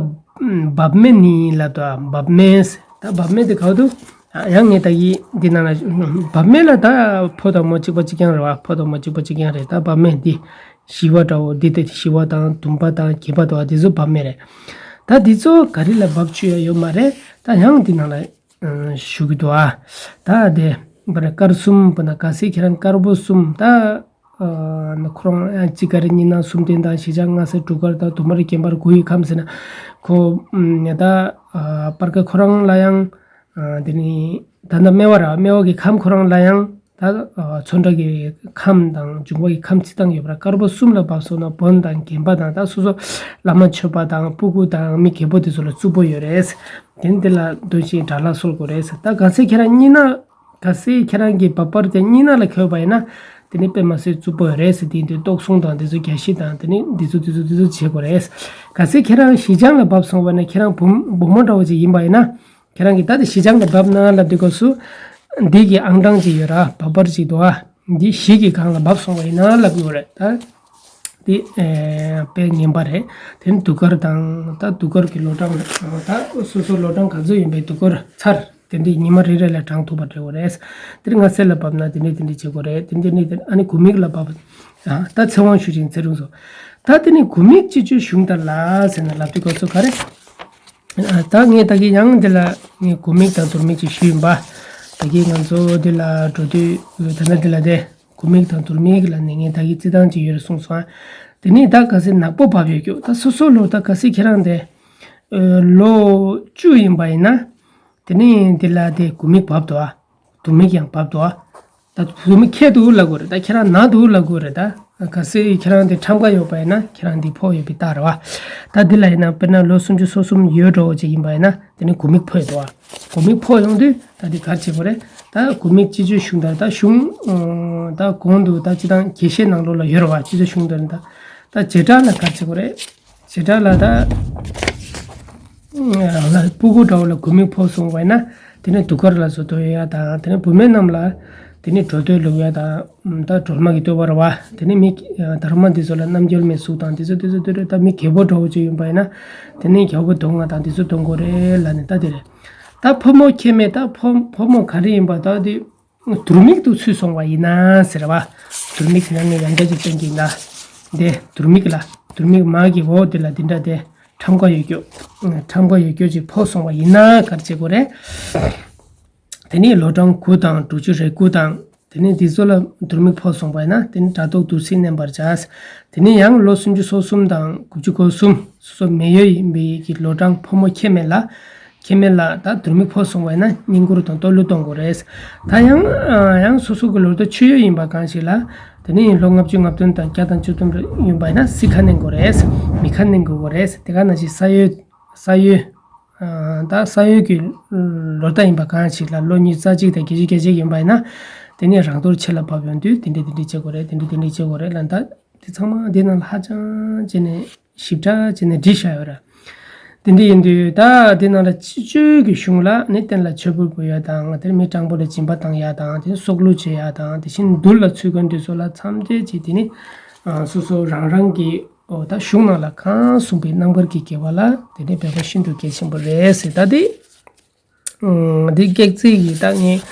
འབབ་མེ་ནི་ལབ་དོ། འབབ་མེ། ད་འབབ་མེ་དེ་ག་དུ། ཡང་ངས་ད་ཡི་འདི་ནང་ལ་འབབ་མེ་ལ་ད་ཕོ་དང་མོ་གཅིག་པ་གཅིག་རྐྱང་རེད་བ། ཕོ་དང་མོ་གཅིག་པ་གཅིག་རྐྱང་རེད། ད་འབབ་མེ་འདི་བཞི་པ་འདྲ་བོ་འདི་དེ་བཞི་པ་དང་བདུན་པ་དང་བརྒྱད་པ་དང་འདི་ཚོ་འབབ་མེ་རེད། ད་འདི་ཚོ་ག་རེ་ལ་འབབ་བཅུག་ཡ་ཡོད་མ་རེད། ད་ཡང་འདི་ནང་ལ་ཞུ་གི་འདུག་ཨ། ད་དེ་བར་དཀར་གསུམ་བུ་ན་ག་སི་ཁྱེད་རང་དཀར་པོ་གསུམ་ད། ཨ་ནི་ཁོ་རང་ཡང་གཅིག་དཀར་གཉིས་ནག་གསུམ་ལྡན་དང་བཞི་ལྗང་ལྔ་སེར་དྲུག་དཀར་དང་དུ་མར་གྱེན་འབར་དགུ་ཡི་ཁམས་ཟེར་ན་ཁོ་ད་ཨ་སྤར་ཁ་ཁོ་རང་ལ་ཡང་ཨ་དེ་ནི་ད་ལྟ་སྨེ་བ་ར་སྨེ་བ་གི་ཁམས་ཁོ་རང་ལ་ཡང་ད་ཨ་ཚོན་ཁྲ་གི་ཁམས་དང་འབྱུང་བ་གི་ཁམས་ཚིག་སྟངས་ཡོད་པ་ར། དཀར་པོ་གསུམ་ལ་བབས་སོང་ན་བོན་དང་རྒན་པ་དང་ད་སོ་སོ་བླ་མ་མཆོད་པ་དང་སྤུ་གུ་དང་མི་རྒད་པོ་དེ་ཚོ་ལ་རྩུབ་པོ་ཡོད་རེད། དེ་ནི་དེ་ལ་འདོན་ཞིང་དགྲ་ལ་གསོལ་དགོས་རེད། ད་ག་ཚད་ཁྱེད་རང་གཉིས་ན། གལ་སྲིད་ཁྱེད་རང་གི་འབབ་སྤར་དེ་གཉིས་སྣ་ལ་འཁོད་པ་ཡིན་ན། དེ་ནི་དཔེ་མ་སྲིད་རྩུབ་པོ་རེད་ཟེར། དེ་འདི་ལྟོགས་སོང་དང་དེ་ཚོ་རྒྱ་ཤི་དང་དེ་ནི་འདི་ཚོ་འདི་ཚོ་འདི་ཚོ་བྱེད་དགོས་རེད། གལ་སྲིད་ཁྱེད་རང་བཞི་ལྗང་ལ་བབས་སོང་བ་ན་ཁྱེད་རང་བུ་བུ་མོ་འདྲ་བོ་ཅིག་ཡིན་པ་ཡིན་ན། ཁྱེད་རང་གི་ད་དེ་བཞི་ལྗང་ལ་བབས་ན་ལབ་དུས་སྐབས་སུ། འདི་གི་ཨང་གྲངས་ཅིག་ཡོད་ར། འབབ་སྤར་ཅིག་འདུག་ཨ། འདི་བཞི་གི་སྒང་ལ་བབས་སོང་བ་ཡིན་ན་ལབ་དགོས་རེད་ད། འདི་ཨེ་དཔེ་ངན་པ་རེད། དེ་ནི་དུ་དཀར་དང་ད་དུ་དཀར་གི་ལོ་གྲངས་ད་སོ་སོ་ལོ་གྲངས་ག་ཚོད་ཡིན་པའི་དུ་དཀར་ཚར། དེ་འདྲའི་ཉི་མ་རེ་རེ་ལ་གྲངས་ཐུབ་པ་འབྲི་དགོས་རེད། དེ་རིང་ང་སེར་ལ་བབས་ན་དེ་འདྲའི་དེ་འདྲའི་བྱེད་དགོས་རེད། དེ་འདྲའི་ནི་དེ་ཨ་ནི་དགུ་མིག་ལ་བབས། ཨ་ད་ཚེ་དབང་ཞུ་ཅིང་ཚེ་རིང་སོ། ད་དེ་ནི་དགུ་མིག་སྤྱི་སྤྱོད་གཞུང་ལྟར་ལ་ཟེར་ན་ལབ་དུས་སྐབས་སུ་ག་རེ། ཨ་ད་ངས་ད་གི་ཡང་འདི་ལ་ངས་དགུ་མིག་དང་དུར་མིག་ཅིག་ཞུས་ཡིན་པ། ད་གི་ང་ཚོ་འདི་ལ་འགྲོ་དུས་ད་ལྟ་འདི་ལ་དེ། དགུ་མིག་དང་དུར་མིག་ལ་ནད་ངན་དག་གི་རྩི་སྟངས་ཅིག་ཡོད་རེད་གསུངས་སོང་ཨ། དེ་ནས་ད་གལ་སྲིད་ནག་པོ་བབས་ཡོད་རྒྱུ་ད་སོ་སོ་ལོ་ད་གལ་སྲིད་ཁྱེད་རང་དེ་ལོ་བཅུ་ཡིན་པ་ཡིན་ན། དེ་ནས་འདི་ལ་དེ་དགུ་མིག་བབས་འདུག་ཨ། དུར་མིག་ཡང་བབས་འདུག་ཨ། ད་དུར་མིག་ཁྱད་འདུག་ལབ་དགོས་རེད། ད་ཁྱེད་རང་ན་འདུག་ལབ་དགོས་རེད། ད་གལ་སྲིད་ཁྱེད་རང་དེ་ཁྲམ་ཁ་ཡོད་པ་ཡིན་ན་ཁྱེད་རང་འདི་ཕོག་ཡོད་པའི་རྟགས་རེད་བ། ད་འདི་ལ་ཡིན་ན་དཔེར་ན་ལོ་སུམ་ཅུ་སོ་གསུམ་ཡོད་འགྲོ་བ་ཅིག་ཡིན་པ་ཡིན་ན་དེ་ནི་དགུ་མིག་ཕོག་ཡོད་འདུག་ཨ། དགུ་མིག་ཕོག་ཡོང་དུས་ད་འདི་ག་རེ་བྱེད་དགོས་རེད། ད་དགུ་མིག་སྤྱི་སྤྱོད་གཞུང་ལྟར་ད་གཞུང་ད་གོང་དུ་ད་སྤྱི་བཏང་དགེ་བཤེས་ནང་ལོགས་ལ་ཡོད་རེད་བ། སྤྱི་ཚོགས་གཞུང་ལྟར་ད་ད་བྱེ་བྲག་ལ་ག་རེ་བྱེད་དགོས་རེད། བྱེ་བྲག་ལ་ད། རང་ལ་སྤུ་གུ་འདྲ་བོ་ལ་དགུ་མིག་ཕོག་སོང་བ་ཡིན་ན། དེ་ནས་གདུགས་དཀར་ལ་སོགས་བསྟོད་ཡ་དང་དེ་ནས་བུད་མེད་རྣམས་ལ། དེ་ནས་གྲོ་བསྟོད་ལུག་ཡ་དང་། ད་སྒྲོལ་མ་གི་བསྟོད་པ་རེད་བ། དེ་ནས་མི། དར་མ་འདི་ཚོ་ལ་རྣམ་རྒྱལ་མའི་གཟུགས་དང་དེ་ཚོ་དེ་ཚོ་དེ་རེད། ད་མི་རྒད་པོ་འདྲ་བོ་ཅིག་ཡིན་པ་ཡིན་ན། དེ་ནས་རྒྱལ་པོ་གདོང་ལྔ་དང་དེ་ཚོ་གཏོང་དགོས་རེད་ལབ་ནས་ད་དེ་རེད། ད་ཕོ་མོ་ཁྱད་མེད་ད་ཕོ་ཕོ་མོ་ག་རེ་ཡིན་པ་ད་དེ། དུར་མིག་ཏུ་ཚུད་སོང་བ་ཡིན་ན་ཟེར་བ། དུར་མིག་ཟེར་ན་ངས་ཡང་བསྐྱར་ཅིག་སྟོན་གྱི་ཡིན་ད། དེ་དུར་མིག་ལ་དུར་མིག་མ་གི་འོག་དེ་ལ་འདི་འདྲ་དེ་ཁྲམ་ཁ་ཡོད་རྒྱུ། ཁྲམ་ཁ་ཡོད་རྒྱུ་ཅིག་ཕོག་སོང་བ་ཡིན་ན་ག་རེ་བྱེད་དགོས་རེད། དེ་ནས་ལོ་གྲངས་དགུ་དང་དྲུག་ཅུ་རེ་དགུ་དང་། དེ་ནས་འདི་ཚོ་ལ་དུར་མིག་ཕོག་སོང་བ་ཡིན་ན་དེ་ནས་དགྲ་བཟློག་བདུད་རྩི་མནན་པར་བྱ། དེ་ནས་ཡང་ལོ་སུམ་ཅུ་སོ་གསུམ་དང་དགུ་བཅུ་གོ་གསུམ་སོ་སོ་མེ་ཡོས་ཡིན་པའི་གི་ལོ་གྲངས་ཕོ་མོ་ཁྱད་མེད་ལ། ཁྱད་མེད་ལ་ད་དུར་མིག་ཕོག་སོང་བས་ན་བསྙེན་བཀུར་དང་བསྟོད་གླུ་གཏོང་དགོས་རེད། ད་ཡང་ཡང་སོ་སོ་གི་ལོ་ཟླ་མཆོད་ཡོས་ཡིན་པ་གང་ཞིག་ལ། དེ་ནི་ལོ་ལྔ་བཅུ་ང་བདུན་དང་བརྒྱ་དང་བཅུ་གསུམ་ཡིན་པ་ཡིན་ན་སྲི་ཁ་མནན་དགོས་རེད། མི་ཁ་མནན་དགོས་རེད། དེ་ག་ནང་བཞིན་ས་ཡོས་ས་ཡོས། ད་ས་ཡོས་ཀྱི་ལོ་ཟླ་ཡིན་པ་གང་ཞིག་ལ་ལོ་ཉི་ཤུ་རྩ་གཅིག་དང་བརྒྱད་ཅུ་གྱ་གཅིག་ཡིན་པ་ཡིན་ན། དེ་ནི་རང་དོར་ཆེ་ལ་བབས་ཡོང་དུས་དེ་འདྲས་དེ་འདྲས་བྱེད་དགོས་རེད། དེ་འདྲས་དེ་འདྲས་བྱེད་དགོས་རེད་ལ་ད། དེ་ཚང་མ་དེ་ནང་ལ་ཧ་ཅང་བྱས་ནས་ཞིབ་ཕྲ་བྱས་ནས་བྲིས་བཞག་ཡོད་ར། དེ་འདྲ་ཡིན་དུས་ད་དེ་ནང་ལ་སྤྱི་སྤྱོད་ཀྱི་གཞུང་ལ་ནི་རྟེན་ལ་མཆོད་འབུལ་འབུལ་ཡ་དང་དེར་མི་སྤྲང་པོ་ལ་སྦྱིན་པ་བཏང་ཡ་དང་དེ་སྲོག་བླུ་བྱེད་ཡ་དང་དེ་བཞིན་བདུད་ལ་ཚུལ་མཁན་དེ་ཚོ་ལ་མཚམས་བཅད་བྱས་དེ་ནི་སོ་སོ་རང་རང་གི་ད་གཞུང་ནང་ལ་གང་གསུངས་པའི་རྣམ་པར་གྱི་དགེ་བ་ལ་དེ་ནི་འབད་པ་ཤིན་ཏུ་གལ་ཆེན་པོ་རེད་ཟེར། ད་དེ། འདི་སྐེག་རྩིས་ཀྱི་ད་ངས་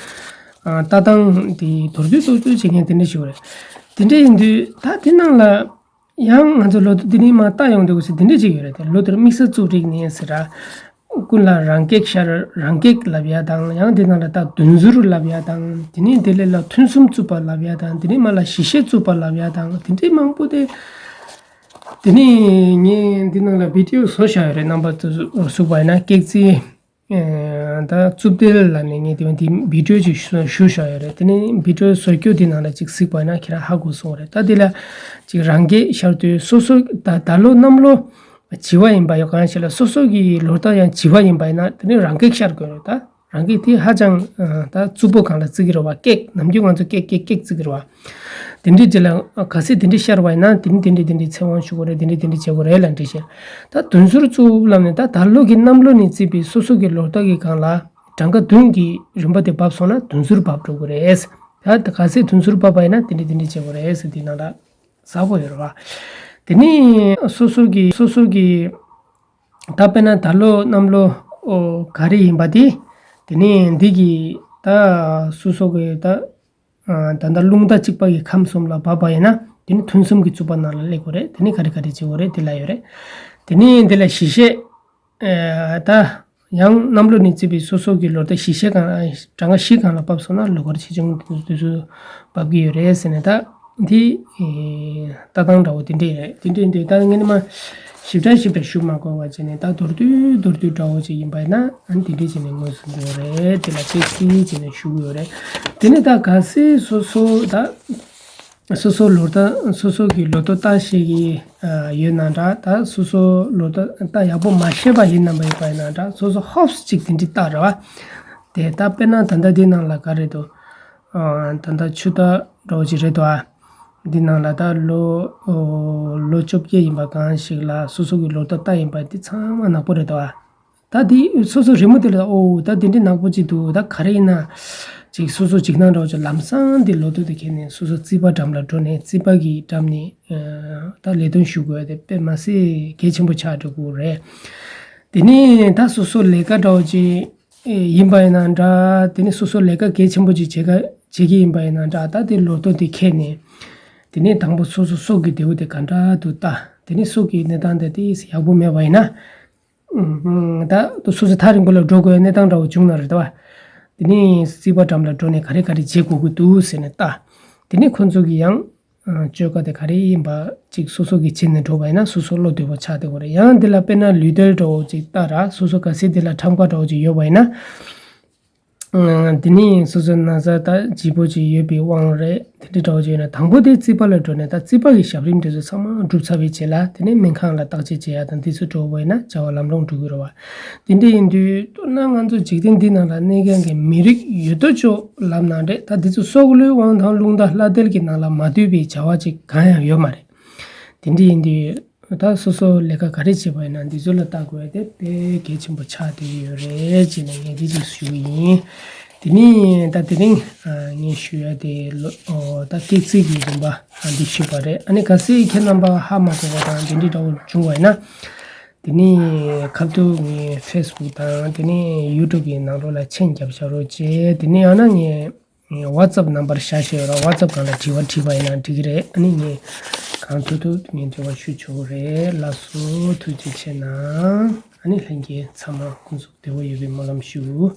ལྟ་སྟངས་དེ་མདོར་བསྡུས་སོགས་བསྡུས་བྱེད་མཁན་དེ་འདྲ་ཞིག་རེད། དེ་འདྲ་ཡིན་དུས་ད་དེ་ནང་ལ་ཡང་ང་ཚོ་ལོ་ཐོ་འདི་ནས་མ་ལྟ་ཡོང་འདུག་ཟེར་དེ་འདྲ་ཅིག་ཡོད་རེད། དེ་ལོ་དེར་དམིགས་བསལ་བཙུགས་རིགས་ནས་ཟེར་ར། ཀུན་ལ་རང་སྐེག་ཤར་རང་སྐེག་ལབ་ཡ་དང་ཡང་དེ་ནང་ལ་ད་བདུན་ཟུར་ལབ་ཡ་དང་དེ་ནས་དེ་ལས་ལ་ཐུན་གསུམ་བཙུགས་པ་ལབ་ཡ་དང་དེ་ནས་མ་ལ་ཞི་བཤད་བཙུགས་པ་ལབ་ཡ་དང་དེ་འདྲའི་མང་པོ་དེ། དེ་ནས་ངས་འདི་ནང་ལ་བི་ཌི་ཡོ་བཟོ་བཞག་ཡོད་རེད། རྣམ་པ་ཚོ་གཟིགས་པ་ཡིན་ན་སྐེག་རྩིས། ད་རྩུབ་ལྡན་ལ་ནས་ངས་དེ་འདི་བི་ཌི་ཡོ་ཅིག་ཞུ་ཞུ་བཞག་ཡོད་རེད། དེ་ནས་བི་ཌི་ཡོ་བཟོ་རྒྱུ་འདི་ནང་ལ་ཅིག་གཟིགས་པ་ན་ཁྱེད་རང་ཧ་གོ་སོང་རེད། ད་འདི་ལ་ཅིག་རང་སྐད་ཤར་དུས་སོ་སོ་ད་ད་ལོ་གནམ་ལོ་བྱི་བ་ཡིན་པ་ཡོད་གང་ཞིག་ལ་སོ་སོ་གི་ལོ་རྟགས་ཡང་བྱི་བ་ཡིན་པ་ཡིན་ན་དེ་ནས་རང་སྐད་ཤར་དགོས་རེད་ད། རང་སྐད་དེ་ཧ་ཅང་ད་རྩུབ་པོ་སྒང་ལ་བརྩི་གི་རེད་བ། སྐེག་ནམ་རྒྱུན་ང་ཚོ་སྐེག་སྐེག་སྐེག་བརྩི་གི་རེད་བ། དེ་འདྲའི་རྗེས་ལ་ག་ཚད་དེ་འདྲའི་ཤར་བ་ཡིན་ན་དེ་འདྲའི་དེ་འདྲའི་དེ་འདྲའི་ཚེ་དབང་ཞུ་དགོས་རེད། དེ་འདྲའི་དེ་འདྲའི་བྱེད་དགོས་རེད་ལབ་འདྲི་བཤད། ད་བདུན་ཟུར་བཙུགས་ལབ་ནས་ད་ད་ལོ་གི་གནམ་ལོ་ནས་བརྩིས་པའི་སོ་སོ་གི་ལོ་རྟགས་ཀྱི་སྒང་ལ་གྲངས་ཀ་བདུན་གྱི་རིམ་པ་དེ་བབས་སོང་ན་བདུན་ཟུར་བབས་འགྲོ་གི་རེད། ད་ག་ཚད་བདུན་ཟུར་བབས་པ་ཡིན་ན་དེ་འདྲའི་དེ་འདྲའི་བྱེད་དགོས་རེད་ཟེར་དེ་ནང་ལ་གསལ་པོ་ཡོད་རེད་བ། དེ་ནས་སོ་སོ་གི་སོ་སོ་གི་ད་དཔེར་ན་ད་ལོ་གནམ་ལོ་ཨོ་ག་རེ་ཡིན་པ་དེ། དེ་ནས་འདི་གི་ད་སོ་སོ་གི་ད་ཨ་ད་ལྟ་རླུང་རྟ་གཅིག་པ་གི་ཁམས་གསུམ་ལ་བབས་པ་ཡིན་ན་དེ་ནི་ཐུན་གསུམ་གྱི་རྩུབ་པ་ནང་ལ་སླེབས་དགོས་རེད། དེ་ནི་ག་རེ་ག་རེ་བྱེད་དགོས་རེད་དེ་ལ་ཡོད་རེད། དེ་ནས་འདི་ལ་ཞི་བཤད་ཨ་ད་ཡང་གནམ་ལོ་ནས་བརྩིས་པའི་སོ་སོ་གི་ལོ་ཟླ་ཞི་བཤད་གང་གྲངས་ཀ་བཞི་གང་ལ་བབས་སོང་ན་ལོ་འཁོར་ཆེ་ཆུང་དེ་ཚོ་བབས་ཀྱི་ཡོད་རེད་ཟེར་ནས་ད། འདི། ལྟ་སྟངས་འདྲ་བོ་དེ་འདྲས་རེད། དེ་འདྲས་འདུག་ད་ངས་ནི་མ་ཞིབ་ཕྲ་ཞིབ་ཕྲ་ཞུ་མ་དགོས་པ་བྱས་ནས་ད་མདོར་བསྡུས་མདོར་བསྡུས་འདྲ་བོ་ཅིག་ཡིན་པ་ཡིན་ན་ཨ་ནི་དེ་འདྲས་བྱས་ནས་དངོས་སུ་འདུག་རེད། དེ་ལ་ཏོག་ཙམ་བྱས་ནས་ཞུ་གི་ཡོད་རེད། དེ་ནས་ད་གལ་སྲིད་སོ་སོ་ད་སོ་སོ་ལོ་ད་སོ་སོ་གི་ལོ་ཐོ་ལྟ་ཤེས་ཀྱི་ཡོད་ན་འདྲ། ད་སོ་སོ་ལོ་ད་ད་ཡག་པོ་མ་ཤེས་པ་ཡིན་ན་མ་ཡིན་པ་ཡིན་ན་འདྲ། སོ་སོ་ཧོབ་སི་ཅིག་དེ་འདྲས་ལྟ་རེད་བ། དེ་ད་དཔེར་ན་ད་ལྟ་འདི་ནང་ལ་ག་རེ་འདུག་ད་ལྟ་ཆུ་རྟ་འདྲ་བོ་ཅིག་རེད་དོ། འདི་ནང་ལ་ད་ལོ་ལོ་བཅོ་བརྒྱད་ཡིན་པ་གང་ཞིག་ལ་སོ་སོ་གི་ལོ་ཐོ་ལྟ་ཡིན་པ་འདི་ཚང་མ་ནག་པོ་རེད་དོ། ད་འདི་སོ་སོ་རི་མོ་དེ་ལ་ཨོ་ད་འདི་འདྲའི་ནག་པོ་ཅིག་འདུག་ད་ག་རེ་ཡིན་ན་ཅིག་སོ་སོ་འཇིགས་སྣང་འདྲ་བོ་ཅིག་ལམ་སང་འདི་ལོ་ཐོ་དེ་ཁྱེར་ནས་སོ་སོ་རྩིས་པ་འགྲམ་ལ་འགྲོ་ནས་རྩིས་པ་གི་འགྲམ་ནས་ད་ལས་དོན་ཞུ་དགོས་དེ་དཔེ་མ་སྲིད་གལ་ཆེན་པོ་ཆགས་འགྲོ་གི་རེད། དེ་ནས་ད་སོ་སོ་ལས་ཀ་འདྲ་བོ་ཅིག་ཡིན་པ་ཡིན་ན་འདྲ། དེ་ནས་སོ་སོ་ལས་ཀ་གལ་ཆེན་པོ་ཅིག་བྱེད་ཀ་བྱེད་ཀྱི་ཡིན་པ་ཡིན་ན་འདྲ། ད་དེ་ལོ་ཐོ་དེ་ཁྱེར་ནས་དེ་ནས་དང་པོ་སོ་སོ་སྲོག་གི་འདེའུ་དེ་ག་འདྲ་འདུག་ལྟ། དེ་ནས་སྲོག་གི་གནས་སྟངས་དེ་དེ་ཡག་པོ་མེད་པ་ཡིན་ན། ད་སོ་སོ་ཐག་རིང་པོ་ལ་འགྲོ་དགོས་གནས་སྟངས་འདྲ་བོ་བྱུང་ན་རེད་དོ། དེ་ནས་རྩིས་པ་འགྲམ་ལ་འགྲོ་ནས་ག་རེ་ག་རེ་བྱེད་དགོས་ཀྱི་འདུག་ཟེར་ནས་ལྟ། དེ་ནས་ཁོ་ཚོ་གི་ཡང་ཨ་བཅོས་ཁ་དེ་ག་རེ་ཡིན་པ་ཅིག་སོ་སོ་གི་བྱས་ནས་འགྲོ་བ་ཡིན་ན་སོ་སོ་བློ་བདེ་པོ་ཆགས་བསྡད་དགོས་རེད། ཡང་འདི་ལ་དཔེར་ན་ལུས་རྟེན་འདྲ་བོ་ཅིག་ལྟ་ར། སོ་སོ་གལ་སྲིད་འདི་ལ་ཁྲམ་ཁ་འདྲ་བོ་ཅིག་ཡོད་པ་ཡིན་ན། ཨ་དེ་ནས་སོ་སོ་ན་ཚ་དང་ལྗིད་པོ་ཅིག་ཡོད་པའི་དབང་རེད། དེ་འདྲ་འདྲ་བོ་ཅིག་ཡོད་ན་དང་པོ་དེ་རྩིས་པ་ལ་འགྲོ་ནས་ད་རྩིས་པ་གི་ཞབས་རིམ་དེ་ཚོ་ཚང་མ་གྲུབ་ཚར་བའི་རྗེས་ལ་དེ་ནས་སྨན་ཁང་ལ་བརྟག་དཔྱད་བྱེད་ཡ་དང་དེ་ཚོ་འགྲོ་བ་ཡིན་ན་བྱ་བ་ལམ་ལྷོང་འགྲོ་གི་རེད་བ། དེ་འདྲ་ཡིན་དུས་མདོར་ན་ང་ཚོ་འཇིག་རྟེན་འདི་ནང་ལ་གནས་མཁན་གྱི་མི་རིགས་ཡོད་དོ་ཅོག་ལབ་ན་འདྲེ་ད་དེ་ཚོ་སྲོག་བླུའི་དབང་དང་རླུང་རྟ་ལྷ་དལ་གྱི་ནང་ལ་མ་འདུས་པའི་བྱ་བ་ཅིག་གང་ཡང་ཡོད་མ་རེད། དེ་འདྲ་ཡིན་དུས་ད་སོ་སོ་ལས་ཀ་ག་རེ་བྱེད་པ་ཡིན་ན་འདི་ཚོ་ལ་ལྟ་དགོས་ཡ་དེ་དཔེ་གལ་ཆེན་པོ་ཆགས་བསྡད་ཡོད་རེད་ཅེས་ནས་ངས་འདི་ཅིག་ཞུ་གི་ཡིན། དེ་ནས་ད་དེ་རིང་ངས་ཞུ་ཡ་དེ་ལོ་ད་སྐྱེས་ཚིག་གི་རིམ་པ་འདི་ཞུས་པ་རེད། ཨ་ནི་གལ་སྲིད་ཁྱེད་རྣམ་པ་ཧ་མ་གོ་བ་དང་དེ་འདྲ་འདྲ་བོ་བྱུང་བ་ཡིན་ན། དེ་ནས་ཁ་ཐུག་ངའི་ཕེ་སི་བུག་དང་དེ་ནས་ཡུ་ཊུབ་ཀྱི་ནང་ལོགས་ལ་མཆན་རྒྱབ་བཞག་རོགས་བྱེད། དེ་ནས་ཡང་ན་ངའི་ཝ་ཙབ་ནམ་བར་བཞག་བཞག་ཡོད་ར། ཝ་ཙབ་སྒང་ལ་དྲི་བ་དྲིས་པ་ཡིན་ན་འགྲིག་གི་རེད། ཨ་ནི་ངས་གང་ཐུབ་ཐུབ་ངས་འབྲེལ་བ་ཞུ་ཆོག་གི་རེད། ལགས་སོ། ཐུགས་རྗེ་ཆེ་གནང་། ཨ་ནི་ལྷན་རྒྱས་ཚང་མ་ཀུན་གཟུགས་བདེ་པོ་ཡོད་པའི་སྨོན་ལམ་ཞུ།